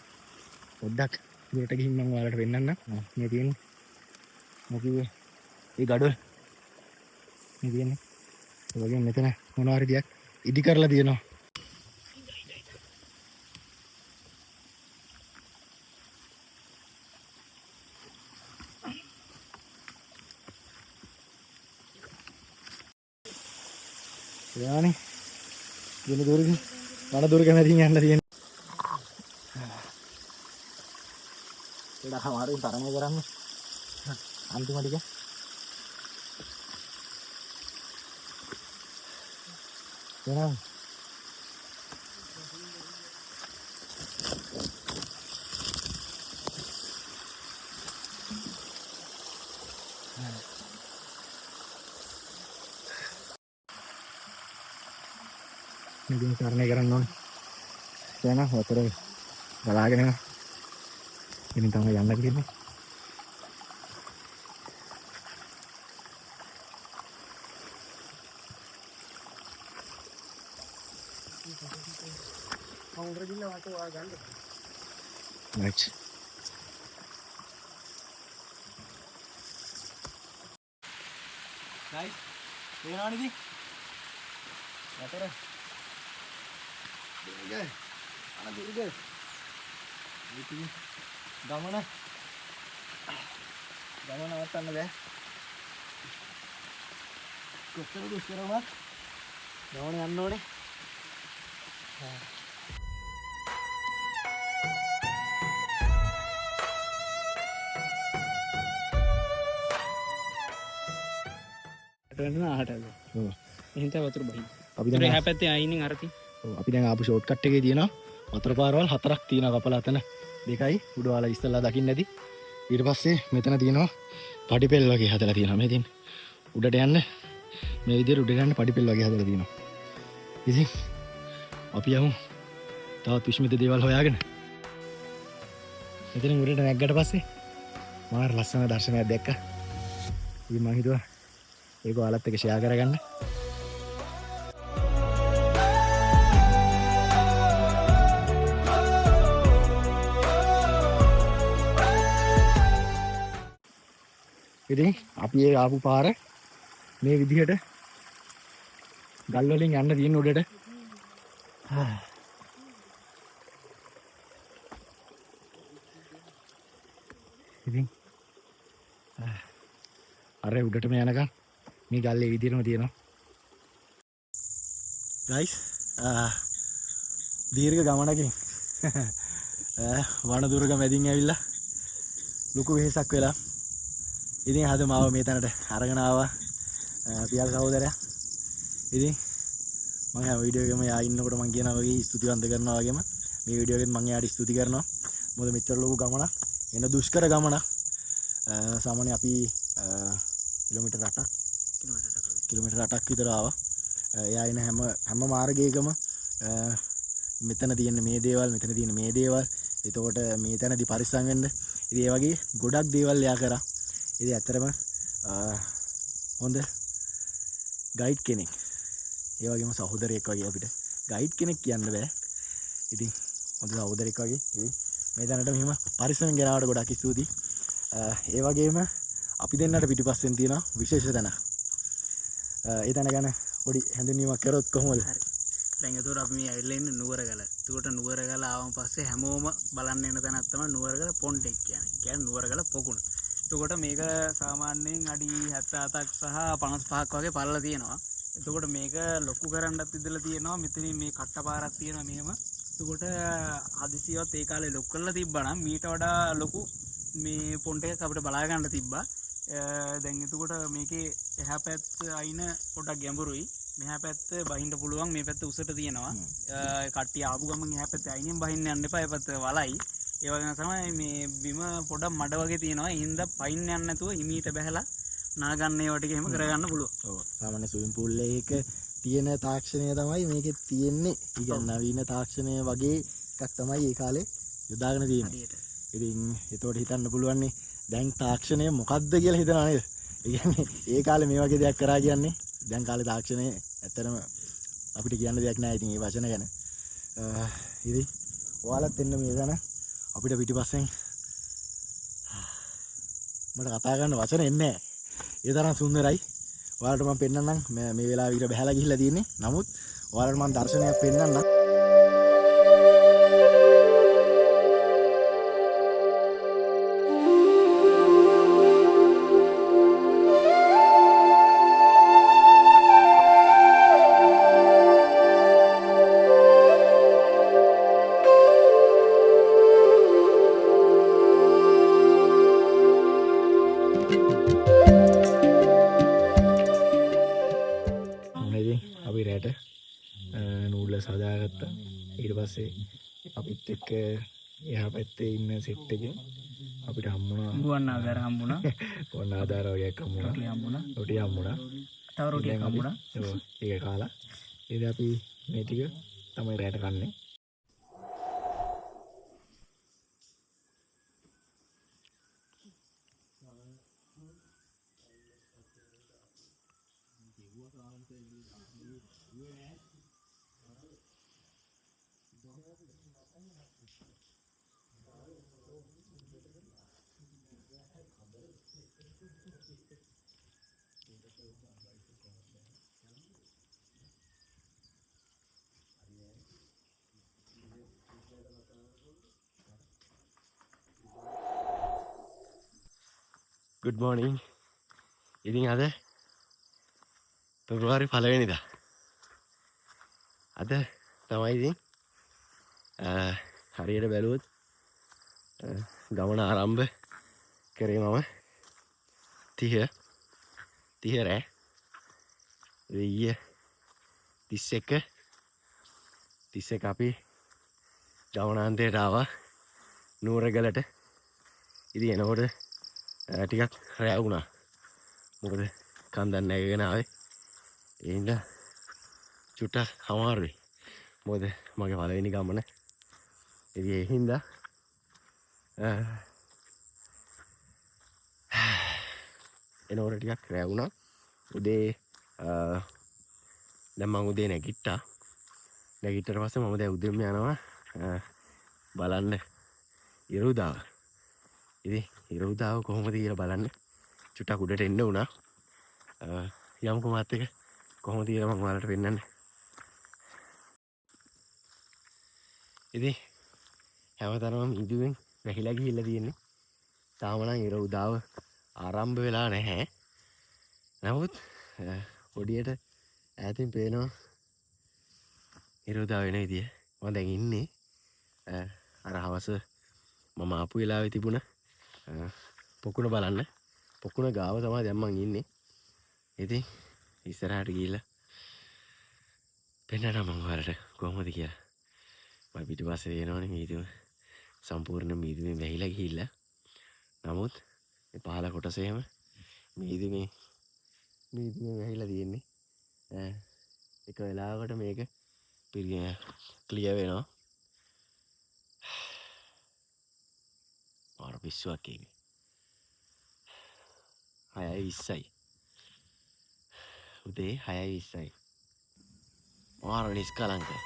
පොඩ්ඩක් දුරට ගිහින් මම ඔයාලට පෙන්නන්නම්. මේ තියෙන්නේ මොකද ඒ ගඩොල් මේ තියෙන්නේ. ඒ වගේම මෙතන මොනවා හරි දෙයක් ඉදි කරලා තියෙනවා. එයානේ වෙන දුරකින් වන දුරක මැදින් යන්න තියෙන්නේ. ගොඩක් අමාරුවෙන් තරණය කරන්න අන්තිම ටික. එහෙනම් ඉතින් තරණය කරන්න ඕනේ. එහෙනම් වතුර ගලාගෙන යනවා. ඉතින් තමයි යන්න තියෙන්නේ. Right. Guys, පේනවනේ ඉතින්. වතුර. දුර්ග. අන දුර්ග. ඉතින් ගමන ගමන නවත්තන්න බෑ. කොච්චර දුෂ්කර වුණත් ගමන යන්න ඕනේ. වෙන ආහටද? ඔව්. එහෙනම් තමයි වතුර බහින්නේ. අපි වතුර දැන් එහා පැත්තේ අයින්ෙන් අර තියෙන්නේ. ඔව්, අපි දැන් ආපු ෂෝට් කට් එකේ තියෙනවා වතුර පාරවල් හතරක් තියෙනවා කපලා අතන දෙකයි උඩ ඔයාලා ඉස්සෙල්ලා දකින්න ඇති. ඊට පස්සේ මෙතන තියෙනවා පඩිපෙල් වගේ හදලා තියෙනවා. මේ තියෙන උඩට යන්න මේ විදිහට උඩට යන්න පඩිපෙල් වගේ හදලා තියෙනවා. ඉතින් අපි යමු තවත් විස්මිත දේවල් හොයාගෙන. මෙතනින් උඩට නැග්ගට පස්සේ මාර ලස්සන දර්ශනයක් දැක්කා. ඉතින් මං හිතුවා ඒක ඔයාලත් එක්ක ෂෙයා කරගන්න. ඉතින් අපි ඒ ආපු පාර මේ විදිහට ගල් වලින් යන්න තියෙන උඩට. ඉතින් අර උඩටම යනකම් මේ ගල් ඒ විදිහටම තියෙනවා. ගයිස්, දීර්ඝ ගමනකින් වන දුර්ග මැදින් ඇවිල්ලා ලොකු වෙහෙසක් වෙලා ඉතින් අද මාව මේ තැනට අරගෙන ආවා පියල් සහෝදරයා. ඉතින් මම හැම වීඩියෝ එකෙම යා ඉන්නකොට මං කියනවා වගේ ස්තුතිවන්ත කරනවා වගේම මේ වීඩියෝ එකෙත් මං එයාට ස්තුති කරනවා. මොකද මෙච්චර ලොකු ගමනක්, එන දුෂ්කර ගමනක්, සාමාන්‍ය අපි කිලෝමීටර් 8ක් කිලෝමීටර් 8ක් විතර ආවා. එයා එන හැම හැම මාර්ගයකම මෙතන තියෙන මේ දේවල්, මෙතන තියෙන මේ දේවල්, එතකොට මේ තැනදී පරිස්සම් වෙන්න. ඉතින් ඒ වගේ ගොඩක් දේවල් එයා කරා. ඉතින් ඇත්තටම හොඳ ගයිඩ් කෙනෙක්. ඒ වගේම සහෝදරයෙක් වගේ අපිට ගයිඩ් කෙනෙක් කියන්න බෑ. ඉතින් හොඳ සහෝදරයෙක් වගේ. ඉතින් මේ තැනට මෙහෙම පරිස්සමෙන් ගෙනාවට ගොඩක් ස්තුතියි. ඒ වගේම අපි දෙන්නට පිටිපස්සෙන් තියෙන විශේෂ තැනක්. ඒ තැන ගැන පොඩි හැඳින්වීමක් කරොත් කොහොමද? හරි. දැන් ඒතකොට අපි මේ ඇවිල්ලා ඉන්නේ නුවරගල. ඒතකොට නුවරගල ආවම පස්සේ හැමෝම බලන්න එන තැනක් තමයි නුවරගල පොන්ට් එක කියන්නේ. ඒ කියන්නේ නුවරගල පොකුණ. එතකොට මේක සාමාන්‍යයෙන් අඩි 77ක් සහ 55ක් වගේ පළල තියෙනවා. එතකොට මේක ලොකු කරන්නත් ඉඳලා තියෙනවා. මෙතනින් මේ කට්ට පාරක් තියෙනවා මෙහෙම. එතකොට හදිසියවත් ඒ කාලේ ලොකු කරලා තිබ්බා නම් මීට වඩා ලොකු මේ පොන්ට් එකක් අපිට බලා ගන්න තිබ්බා. දැන් එතකොට මේකේ එහා පැත්ත අයින පොඩක් ගැඹුරුයි. මෙහා පැත්ත බහින්න පුළුවන්. මේ පැත්ත උසට තියෙනවා. කට්ටිය ආපු ගමන් එහා පැත්තේ අයිනෙන් බහින්න යන්න එපා. ඒ පැත්ත වලයි. ඒ වගේම තමයි මේ බිම පොඩක් මඩ වගේ තියෙනවා. ඒ හින්දා පයින් යන්න නැතුව හිමීට බැහැලා නාගන්න ඒවා ටික එහෙම කරගන්න පුළුවන්. ඔව්. සාමාන්‍ය ස්විමින් පූල් එකක තියෙන තාක්ෂණය තමයි මේකේ තියෙන්නේ. ඒ කියන්නේ නවීන තාක්ෂණය වගේ එකක් තමයි ඒ කාලේ යොදාගෙන තියෙන්නේ. හරියට. ඉතින් එතකොට හිතන්න පුළුවන්නේ දැන් තාක්ෂණය මොකද්ද කියලා හිතනවා නේද? ඒ කියන්නේ ඒ කාලේ මේ වගේ දෙයක් කරා කියන්නේ දැන් කාලේ තාක්ෂණය ඇත්තටම අපිට කියන්න දෙයක් නෑ ඉතින් මේ වචන ගැන. ඉතින් ඔයාලත් එන්න මේ තැන අපිට පිටිපස්සෙන් මට කතා කරන්න වචන එන්නේ නෑ. ඒ තරම් සුන්දරයි. ඔයාලට මම පෙන්නන්නම් මේ වෙලාවේ ඉර බහැලා ගිහිල්ලා තියෙන්නේ. නමුත් ඔයාලට මම දර්ශනයක් පෙන්නන්නම්. අපි රැට නූඩ්ලස් හදාගත්තා. ඊට පස්සේ අපිත් එක්ක එහා පැත්තේ ඉන්න සෙට් එකෙන් අපිට හම්බුණා. ගුවන් ආධාර හම්බුණා. ගුවන් ආධාර වගේක් හම්බුණා. රොටි හම්බුණා. රොටි හම්බුණා. තව රොටියක් දැන් අපි හම්බුණා. ඔව්, ඒක කාලා. ඉතින් අපි මේ ටික තමයි රැට කන්නේ. Good morning. ඉතින් අද පෙබරවාරි පළවෙනිදා. අද තමයි ඉතින් හරියට බැලුවොත් ගමන ආරම්භ කරේ මම 30 රෑ. ඊයේ 31 අපි ගමනාන්තයට ආවා නුවරගලට. ඉතින් එනකොට ටිකක් රෑ වුණා. මොකද කන්දක් නැගගෙන ආවේ. ඒ හින්දා චුට්ටක් අමාරුයි. මොකද මගේ පළවෙනි ගමන. ඉතින් ඒ හින්දා එනකොට ටිකක් රෑ වුණා. උදේ දැන් මං උදේ නැගිට්ටා. නැගිට්ටට පස්සේ මම දැන් උදේම යනවා බලන්න ඉර උදාව. ඉතින් ඉර උදාව කොහොමද කියලා බලන්න චුට්ටක් උඩට එන්න වුණා. යමුකෝ මාත් එක කොහොමද කියලා මම ඔයාලට පෙන්නන්න. ඉතින් හැමතැනම මීදුමෙන් වැහිලා ගිහිල්ලා තියෙන්නේ. තාම නම් ඉර උදාව ආරම්භ වෙලා නැහැ. නමුත් පොඩියට ඈතින් පේනවා ඉර උදා වෙන විදිය. මම දැන් ඉන්නේ අර හවස මම ආපු වෙලාවේ තිබුණ පොකුණ බලන්න. පොකුණ ගාව තමයි දැන් මං ඉන්නේ. ඉතින් ඉස්සරහට ගිහිල්ලා පෙන්නනවා මං ඔයාලට කොහොමද කියලා. මම පිටිපස්සේ තියෙනවනේ මීදුම සම්පූර්ණ මීදුමෙන් වැහිලා ගිහිල්ලා. නමුත් මේ පහළ කොටස එහෙම මීදුමෙන් වැහිලා තියෙන්නේ. එක වෙලාවකට මේක ක්ලියර් වෙනවා. මාර පිස්සුවක් ඒක. 6:20යි. උදේ 6:20යි. මාර නිස්කලංකයි.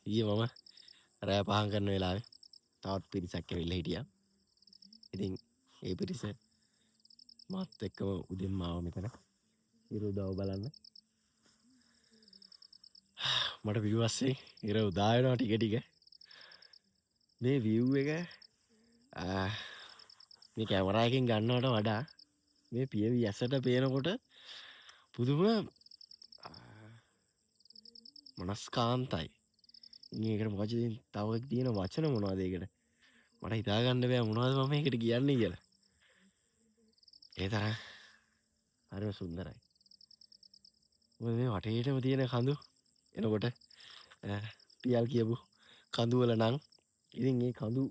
ඊයේ මම රෑ පහන් කරන වෙලාවේ තවත් පිරිසක් ඇවිල්ලා හිටියා. ඉතින් ඒ පිරිස මාත් එක්කම උදෙන්ම ආවා මෙතන ඉර උදාව බලන්න. මට පිටිපස්සේ ඉර උදා වෙනවා ටික ටික. මේ view එක මේ කැමරා එකෙන් ගන්නවට වඩා මේ පියවි ඇසට පේනකොට පුදුම මනස්කාන්තයි. ඉතින් ඒකට මොකද ඉතින් තව තියෙන වචන මොනවද ඒකට? මට හිතා ගන්න බෑ මොනවද මම ඒකට කියන්නේ කියලා. ඒ තරම් හරිම සුන්දරයි. මොකද මේ වටේටම තියෙන කඳු එනකොට පියල් කියපු කඳු වල නම් ඉතින් මේ කඳු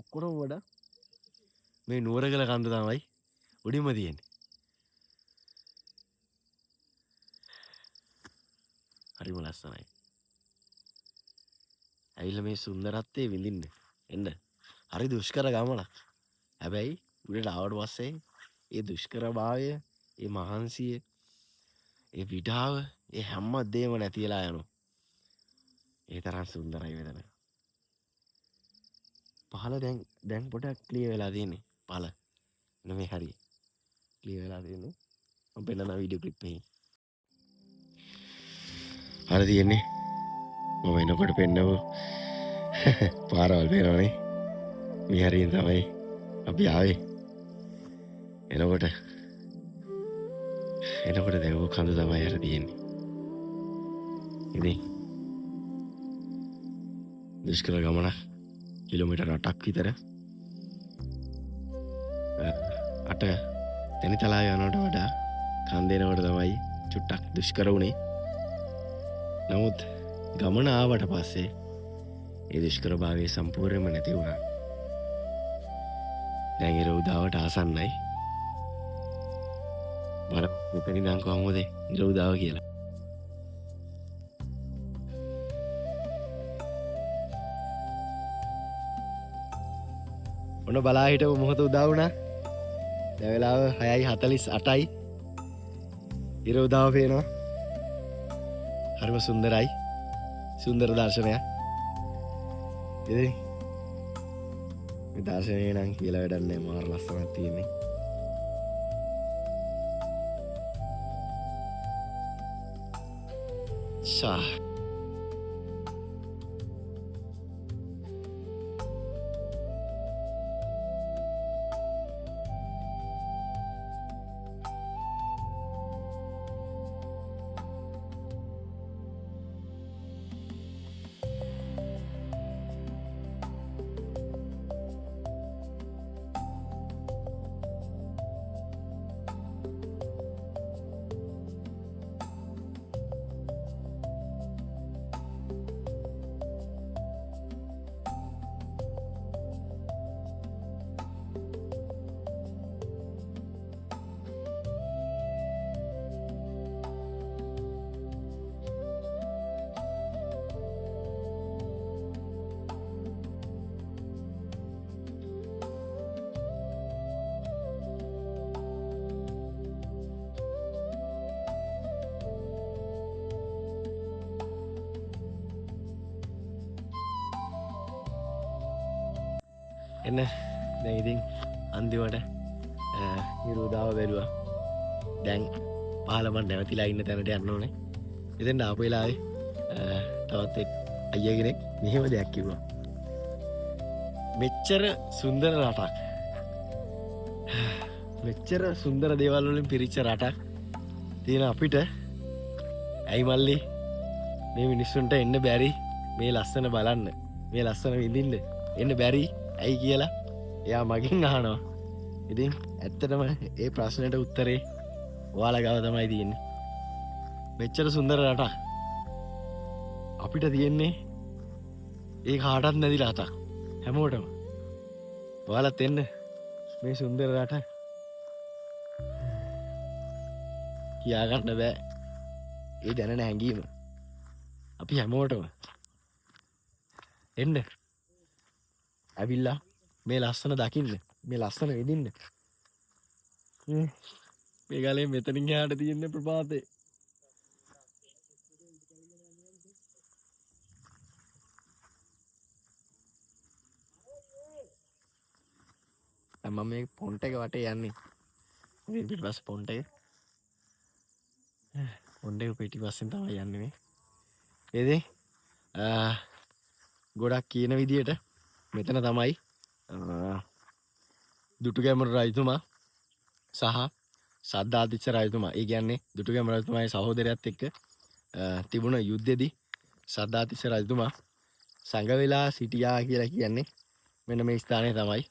ඔක්කොටම වඩා මේ නුවරගල කන්ද තමයි උඩින්ම තියෙන්නේ. හරිම ලස්සනයි. ඇවිල්ලා මේ සුන්දරත්වය විඳින්න එන්න. හරි දුෂ්කර ගමනක්. හැබැයි උඩට ආවට පස්සේ ඒ දුෂ්කරභාවය, ඒ මහන්සිය, ඒ විඩාව, ඒ හැම දෙයක්ම නැති වෙලා යනවා. ඒ තරම් සුන්දරයි මෙතන. පහළ දැන් පොඩක් ක්ලියර් වෙලා තියෙන්නේ. පහළ නෙමෙයි හරිය. ක්ලියර් වෙලා තියෙන්නේ. මම පෙන්නන වීඩියෝ ක්ලිප් එකේ. හරි තියෙන්නේ. මම එනකොට පෙන්නව පාරවල් පේනවනේ. මේ හරියෙන් තමයි අපි ආවේ. එනකොට දැන් ඔය කඳ තමයි අර තියෙන්නේ. ඉතින් දුෂ්කර ගමනක් කිලෝමීටර් 8ක් විතර. 8 තැනිතලාව යනවට වඩා කන්ද එනකොට තමයි චුට්ටක් දුෂ්කර වුණේ. නමුත් ගමන ආවට පස්සේ ඒ දුෂ්කරභාවය සම්පූර්ණයෙන්ම නැති වුණා. දැන් ඉර උදාවට ආසන්නයි. බලමු මෙතන ඉඳන් කොහොමද ඉර උදාව කියලා. ඔන්න බලා හිටපු මොහොත උදා වුණා. දැන් වෙලාව 6:48යි. ඉර උදාව පේනවා. හරිම සුන්දරයි. සුන්දර දර්ශනයක්. ඉතින් මේ දර්ශනය නම් කියලා වැඩක් නෑ, මාර ලස්සනක් තියෙන්නේ. ෂා එන්න දැන් ඉතින් අන්තිමට ඉර උදාව බැලුවා. දැන් පහළ මං නැවතිලා ඉන්න තැනට යන්න ඕනේ. ඉතින් ආපු වෙලාවේ තවත් එක් අයියා කෙනෙක් මෙහෙම දෙයක් කිව්වා. මෙච්චර සුන්දර රටක්, මෙච්චර සුන්දර දේවල් වලින් පිරිච්ච රටක් තියෙන අපිට ඇයි මල්ලි මේ මිනිස්සුන්ට එන්න බැරි, මේ ලස්සන බලන්න, මේ ලස්සන විඳින්න එන්න බැරි ඇයි කියලා එයා මගෙන් අහනවා. ඉතින් ඇත්තටම ඒ ප්‍රශ්නෙට උත්තරේ ඔයාලා ගාව තමයි තියෙන්නේ. මෙච්චර සුන්දර රටක් අපිට තියෙන්නේ, ඒ කාටවත් නැති රටක් හැමෝටම. ඔයාලත් එන්න මේ සුන්දර රට කියාගන්න බෑ. ඒ දැනෙන හැඟීම අපි හැමෝටම එන්න ඇවිල්ලා මේ ලස්සන දකින්න, මේ ලස්සන විඳින්න. මේ ගලේ මෙතනින් එහාට තියෙන ප්‍රපාතේ. දැන් මම මේ පොන්ට් එක වටේ යන්නේ. මේ පිටිපස්ස පොන්ට් එක. පොන්ට් එක පිටිපස්සෙන් තමයි යන්නේ මේ. ඉතින් ගොඩක් කියන විදියට මෙතන තමයි දුටුගැමුණු රජතුමා සහ සද්ධාතිස්ස රජතුමා, ඒ කියන්නේ දුටුගැමුණු රජතුමාගේ සහෝදරයත් එක්ක තිබුණ යුද්ධෙදි සද්ධාතිස්ස රජතුමා සඟ වෙලා සිටියා කියලා කියන්නේ මෙන්න මේ ස්ථානය තමයි.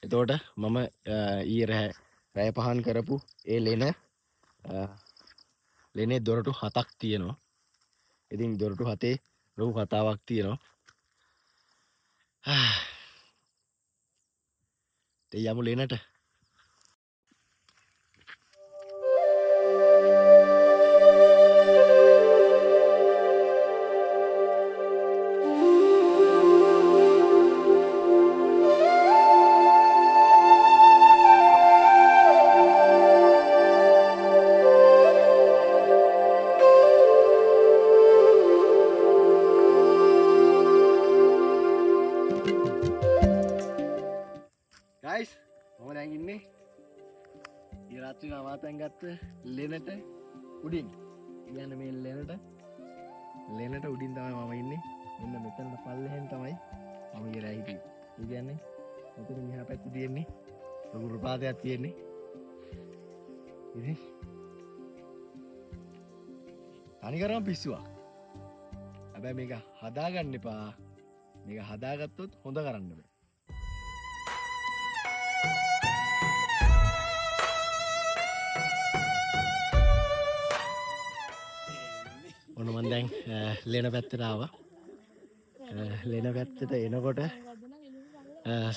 එතකොට මම ඊයේ රැය පහන් කරපු ඒ ලෙනේ දොරටු 7ක් තියෙනවා. ඉතින් දොරටු 7 ලොකු කතාවක් තියෙනවා. ඉතින් යමු ලෙනට. ලෙනට උඩින්. කියන්නේ මේ ලෙනට උඩින් තමයි මම ඉන්නේ. මෙන්න මෙතනට පල්ලෙහෙන් තමයි මම ඉර හිටියේ. ඒ කියන්නේ මෙතන මෙහා පැත්තේ තියෙන්නේ ලොකු ප්‍රපාතයක් තියෙන්නේ. ඉතින් තනිකරම පිස්සුවක්. හැබැයි මේක හදාගන්න එපා. මේක හදාගත්තොත් හොඳ කරන්න බෑ. ඔන්න මං දැන් ලෙන පැත්තට ආවා. ලෙන පැත්තට එනකොට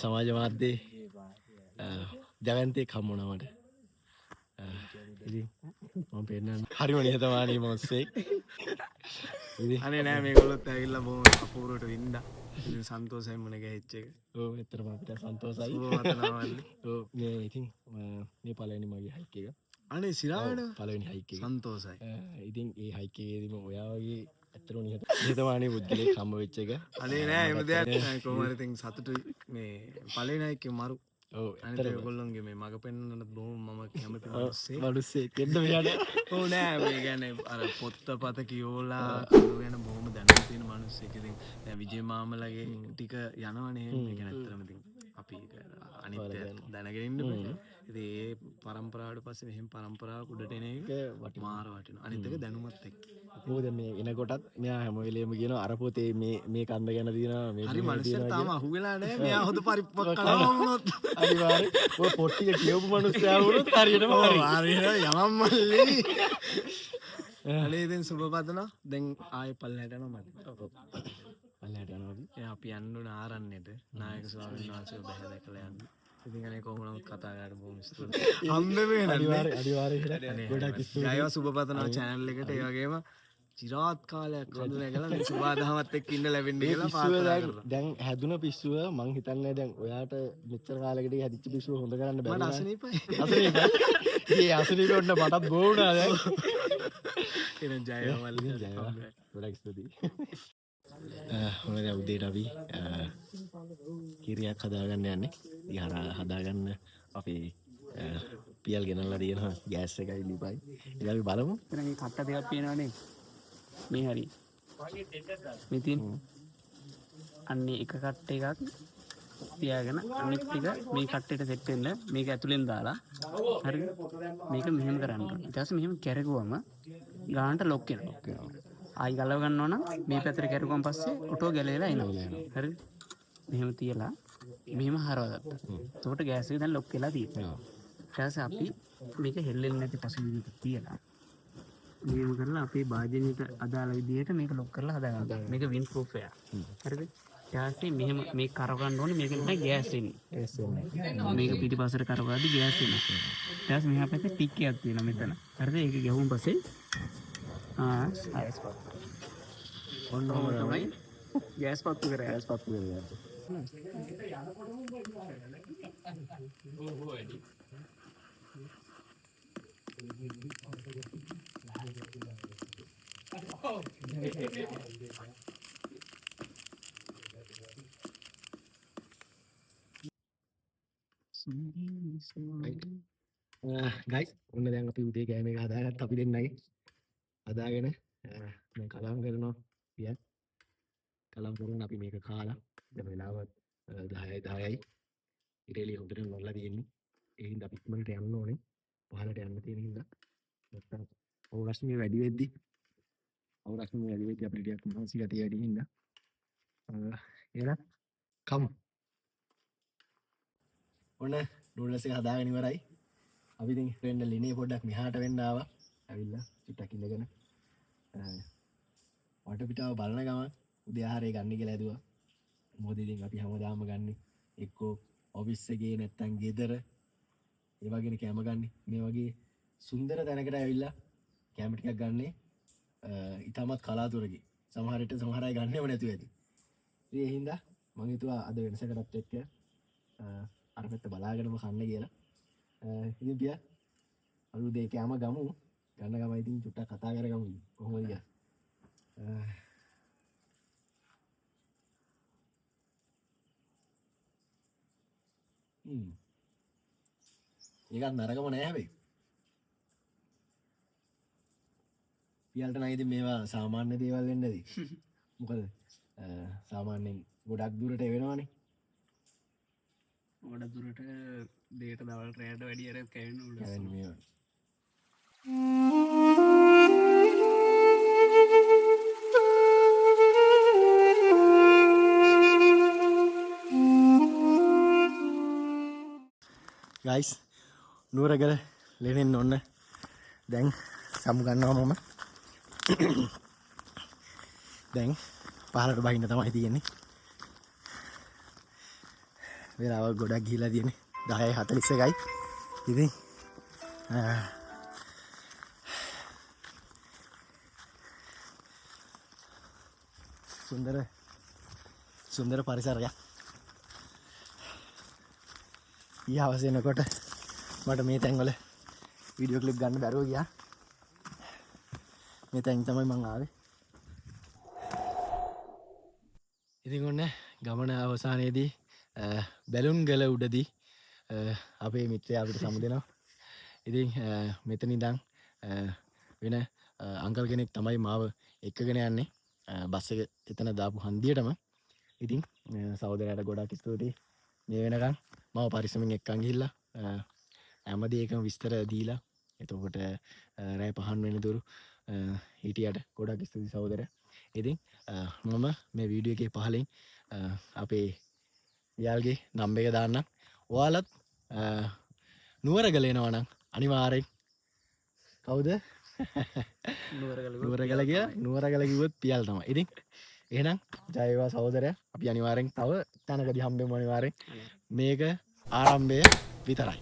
සමාජ මාධ්‍යේ දැවැන්තෙක් හම්බ වුණා මට. ඉතින් මම පෙන්නන්න හරිම නිහතමානී මොස්සෙක්. ඉතින් අනේ නෑ මේගොල්ලොත් ඇවිල්ලා බොහොම අපූර්වට වින්දා. ඉතින් සන්තෝෂයි මුණ ගැහිච්ච එක. ඔව් ඇත්තටම අපිට සන්තෝෂයි. සුබ වතනවල්ලි. ඔව් මේ ඉතින් මේ පළවෙනි මගේ හයික් එක. අනේ සිරා වෙනවා. පළවෙනි හයික් එක. සන්තෝෂයි. ඉතින් ඒ හයික් එකේදීම ඔයා වගේ ඇත්තටම නිහතමානී පුද්ගලෙක් හම්බ වෙච්ච එක. අනේ නෑ එහෙම දෙයක් නෑ. කොහොම හරි ඉතින් සතුටුයි මේ පළවෙනි හයික් එක මරු. ඔව් අනිත් ඇත්තටම. ඔයගොල්ලොන්ගේ මේ මග පෙන්වන්නත් බොහොම මම කැමති මිනිස්සෙක්. මිනිස්සෙක් එන්න මෙයාට. ඔව් නෑ මේ කියන්නේ අර පොත්පත කියෝලා කඳු ගැන බොහොම දැනුම් තියෙන මිනිස්සෙක්. ඉතින් දැන් විජේ මාමලගේ ටික යනවනේ. ඒ කියන්නේ ඇත්තටම ඉතින් අපි අනිත් අය දැනගෙන ඉන්න බෑ. ඉතින් ඒ පරම්පරාවට පස්සේ මෙහෙම පරම්පරාවක් උඩට එන එක මාර වටිනවා. අනිත් එක දැනුමත් එක්ක. මොකද මේ එනකොටත් මෙයා හැම වෙලේම කියනවා අර පොතේ මේ කන්ද ගැන තියෙනවා, මේ හරි මේ මනුස්සයා තියෙනවා තාම අහුවෙලා නෑ. මෙයා හොඳ පරිප්පක් කනවා වුණොත්. අනිවාර්යෙන්. ඔය පොත් ටික කියවපු මනුස්සයා වුණොත් හරියටම ඔව්, හරි. හරියට යමන් මල්ලි. අනේ ඉතින් සුබ පතනවා. දැන් ආයෙ පල්ලෙහාට යනවා මල්ලි. ඔව්. පල්ලෙහාට යනවා අපි. එයා අපි යන්න ඕන ආරණ්‍යට. නායක ස්වාමීන් වහන්සේව බැහැ දැකලා යන්න. ඉතින් අනේ කොහොම නමුත් කතා කරලා බොහොම ස්තුතියි. හම්බ වෙන්නේ නැහැ. අනිවාර්යෙන් අනේ ගොඩක් ස්තුතියි. ජයවා සුබ පතනවා channel එකට. ඒ වගේම චිරාත් කාලයක් කඳු නැගලා මේ සුබාදහමත් එක්ක ඉන්න ලැබෙන්න මේ කියලා පිස්සුව ප්‍රාර්ථනා දැන් කරනවා. දැන් හැදුන පිස්සුව මං හිතන්නේ දැන් ඔයාට මෙච්චර කාලෙකට හැදිච්ච පිස්සුව හොඳ කරන්න බැරි මට වුණා. අසනීපයි. අසනීපයි. ඒ අසනීප ඔන්න මටත් බෝ වුණා දැන්. එහෙනම් ජය වේවා මල්ලි. ඉතින් ජය වේවා. ගොඩක් ස්තුතියි. ඔන්න දැන් උදේට අපි කිරියක් හදාගන්න යන්නේ. ඉතින් අර හදාගන්න අපේ පියල් ගෙනල්ලා තියෙනවා ගෑස් එකයි ලිපයි. ඉතින් අපි බලමු. එතන මේ කට්ට දෙකක් පේනවනේ. මේ හරි. මේ තියෙන අන්නේ එක කට්ට එකක් තියාගෙන අනිත් ටික මේ කට්ටේට සෙට් වෙන්න මේක ඇතුලෙන් දාලා හරිද? මේක මෙහෙම කරන්න ඕනේ. ඊට පස්සේ මෙහෙම කැරකුවම ගානට ලොක් වෙනවා. ආයි ගලව ගන්නවා නම් මේ පැත්තට කැරකුවම පස්සේ ඔටෝ ගැලවිලා එනවා. හරිද? මෙහෙම තියලා මෙහෙම හරවගත්තා. එතකොට ගෑස් එක දැන් ලොක් වෙලා තියෙනවා. ඊට පස්සේ අපි මේක හෙල්ලෙන්නේ නැති පසුබිමක තියලා මෙහෙම කරලා අපේ භාජනයට අදාළ විදිහට මේක ලොක් කරලා හදාගන්නවා. මේක වින්ඩ් ප්‍රූෆ් එකක්. හරිද? ඊට පස්සේ මෙහෙම මේක කරව ගන්න ඕනේ. මේක තමයි ගෑස් එන්නේ. මේක පිටිපස්සට කරවද්දි ගෑස් එනවා. ඊට පස්සේ මෙහා පැත්තේ ටික් එකක් තියෙනවා මෙතන. හරිද? ඒක ගැහුවම පස්සේ ගෑස් පත්තු. ඔන්න ඔහොම තමයි ගෑස් පත්තු කරන්නේ. ගෑස් පත්තු කරගන්න. ගයිස් ඔන්න දැන් අපි උදේ කෑම එක හදාගත්තා අපි දෙන්නගේ. හදාගෙන දැන් කලවම් කරනවා පියන්. කලවම් කරගෙන අපි මේක කාලා දැන් වෙලාව 10යි 10යි. ඉර එළිය හොඳටම නොල්ලා තියෙන්නේ. ඒ හින්දා අපි ඉක්මනට යන්න ඕනේ. පහලට යන්න තියෙන හින්දා. නැත්තම් ඔව් රශ්මිය වැඩි වෙද්දි අපිට ටිකක් මහන්සි ගතිය වැඩි හින්දා. එහෙනම් කමු. ඔන්න නූඩල්ස් එක හදාගෙන ඉවරයි. අපි ඉතින් වෙන්න ලිනේ පොඩ්ඩක් මෙහාට වෙන්න ආවා. ඇවිල්ලා චුට්ටක් ඉඳගෙන වටපිටාව බලන ගමන් උදේ ආහාරය ගන්න කියලා හැදුවා. මොකද ඉතින් අපි හැමදාම ගන්නෙ එක්කෝ ඔෆිස් එකේ නැත්තම් ගෙදර ඒ වගේනේ කැම ගන්නෙ. මේ වගේ සුන්දර තැනකට ඇවිල්ලා කැම ටිකක් ගන්නෙ ඉතාමත් කලාතුරකින්. සමහර විට සමහර අය ගන්නෙම නැතුව ඇති. ඉතින් ඒ හින්දා මං හිතුවා අද වෙනසකටත් එක්ක අර පැත්ත බලාගෙනම කන්න කියලා. ඉතින් පියා අපි උදේ කැම ගමු. ගන්න ගම ඉතින් චුට්ටක් කතා කරගමු කොහොමද කියලා. ඒකත් නරකම නෑ හැබැයි. පියල්ට නම් ඉතින් මේවා සාමාන්‍ය දේවල් වෙන්න ඇති. මොකද සාමාන්‍යයෙන් ගොඩක් දුරට එවෙනවනේ. ගොඩක් දුරට දේට දවල් රැයට වැඩි අර කැවෙන්න උඩ. කැවෙන්න මේවා. ගයිස් නුවරගල ලෙනෙන් ඔන්න දැන් සමු ගන්නවා මම. දැන් පහලට බහින්න තමයි තියෙන්නේ. වෙලාව ගොඩක් ගිහිලා තියෙන්නේ 10:41යි. ඉතින් සුන්දර සුන්දර පරිසරයක්. ඊ හවස එනකොට මට මේ තැන්වල වීඩියෝ ක්ලිප් ගන්න බැරුව ගියා. මේ තැන් තමයි මං ආවේ. ඉතින් ඔන්න ගමන අවසානයේදී බැලුන් ගල උඩදී අපේ මිත්‍රයා අපිට සමු දෙනවා. ඉතින් මෙතන ඉඳන් වෙන අංකල් කෙනෙක් තමයි මාව එක්කගෙන යන්නේ බස් එක එතන දාපු හන්දියටම. ඉතින් සහෝදරයාට ගොඩක් ස්තුතියි. මේ වෙනකන් මාව පරිස්සමෙන් එක්කන් ගිහිල්ලා හැම දෙයකම විස්තර දීලා එතකොට රෑ පහන් වෙනතුරු හිටියට ගොඩක් ස්තුතියි සහෝදරයා. ඉතින් මම මේ වීඩියෝ එකේ පහලින් අපේ යාල්ගේ නම්බර් එක දාන්නම්. ඔයාලත් නුවරගල එනවා නම් අනිවාර්යෙන් කවුද? නුවරගල කියලා නුවරගල කිව්වොත් පියල් තමයි. ඉතින් එහෙනම් ජය වේවා සහෝදරයා. අපි අනිවාර්යෙන් තව තැනකදී හම්බෙමු අනිවාර්යෙන්. මේක ආරම්භය විතරයි.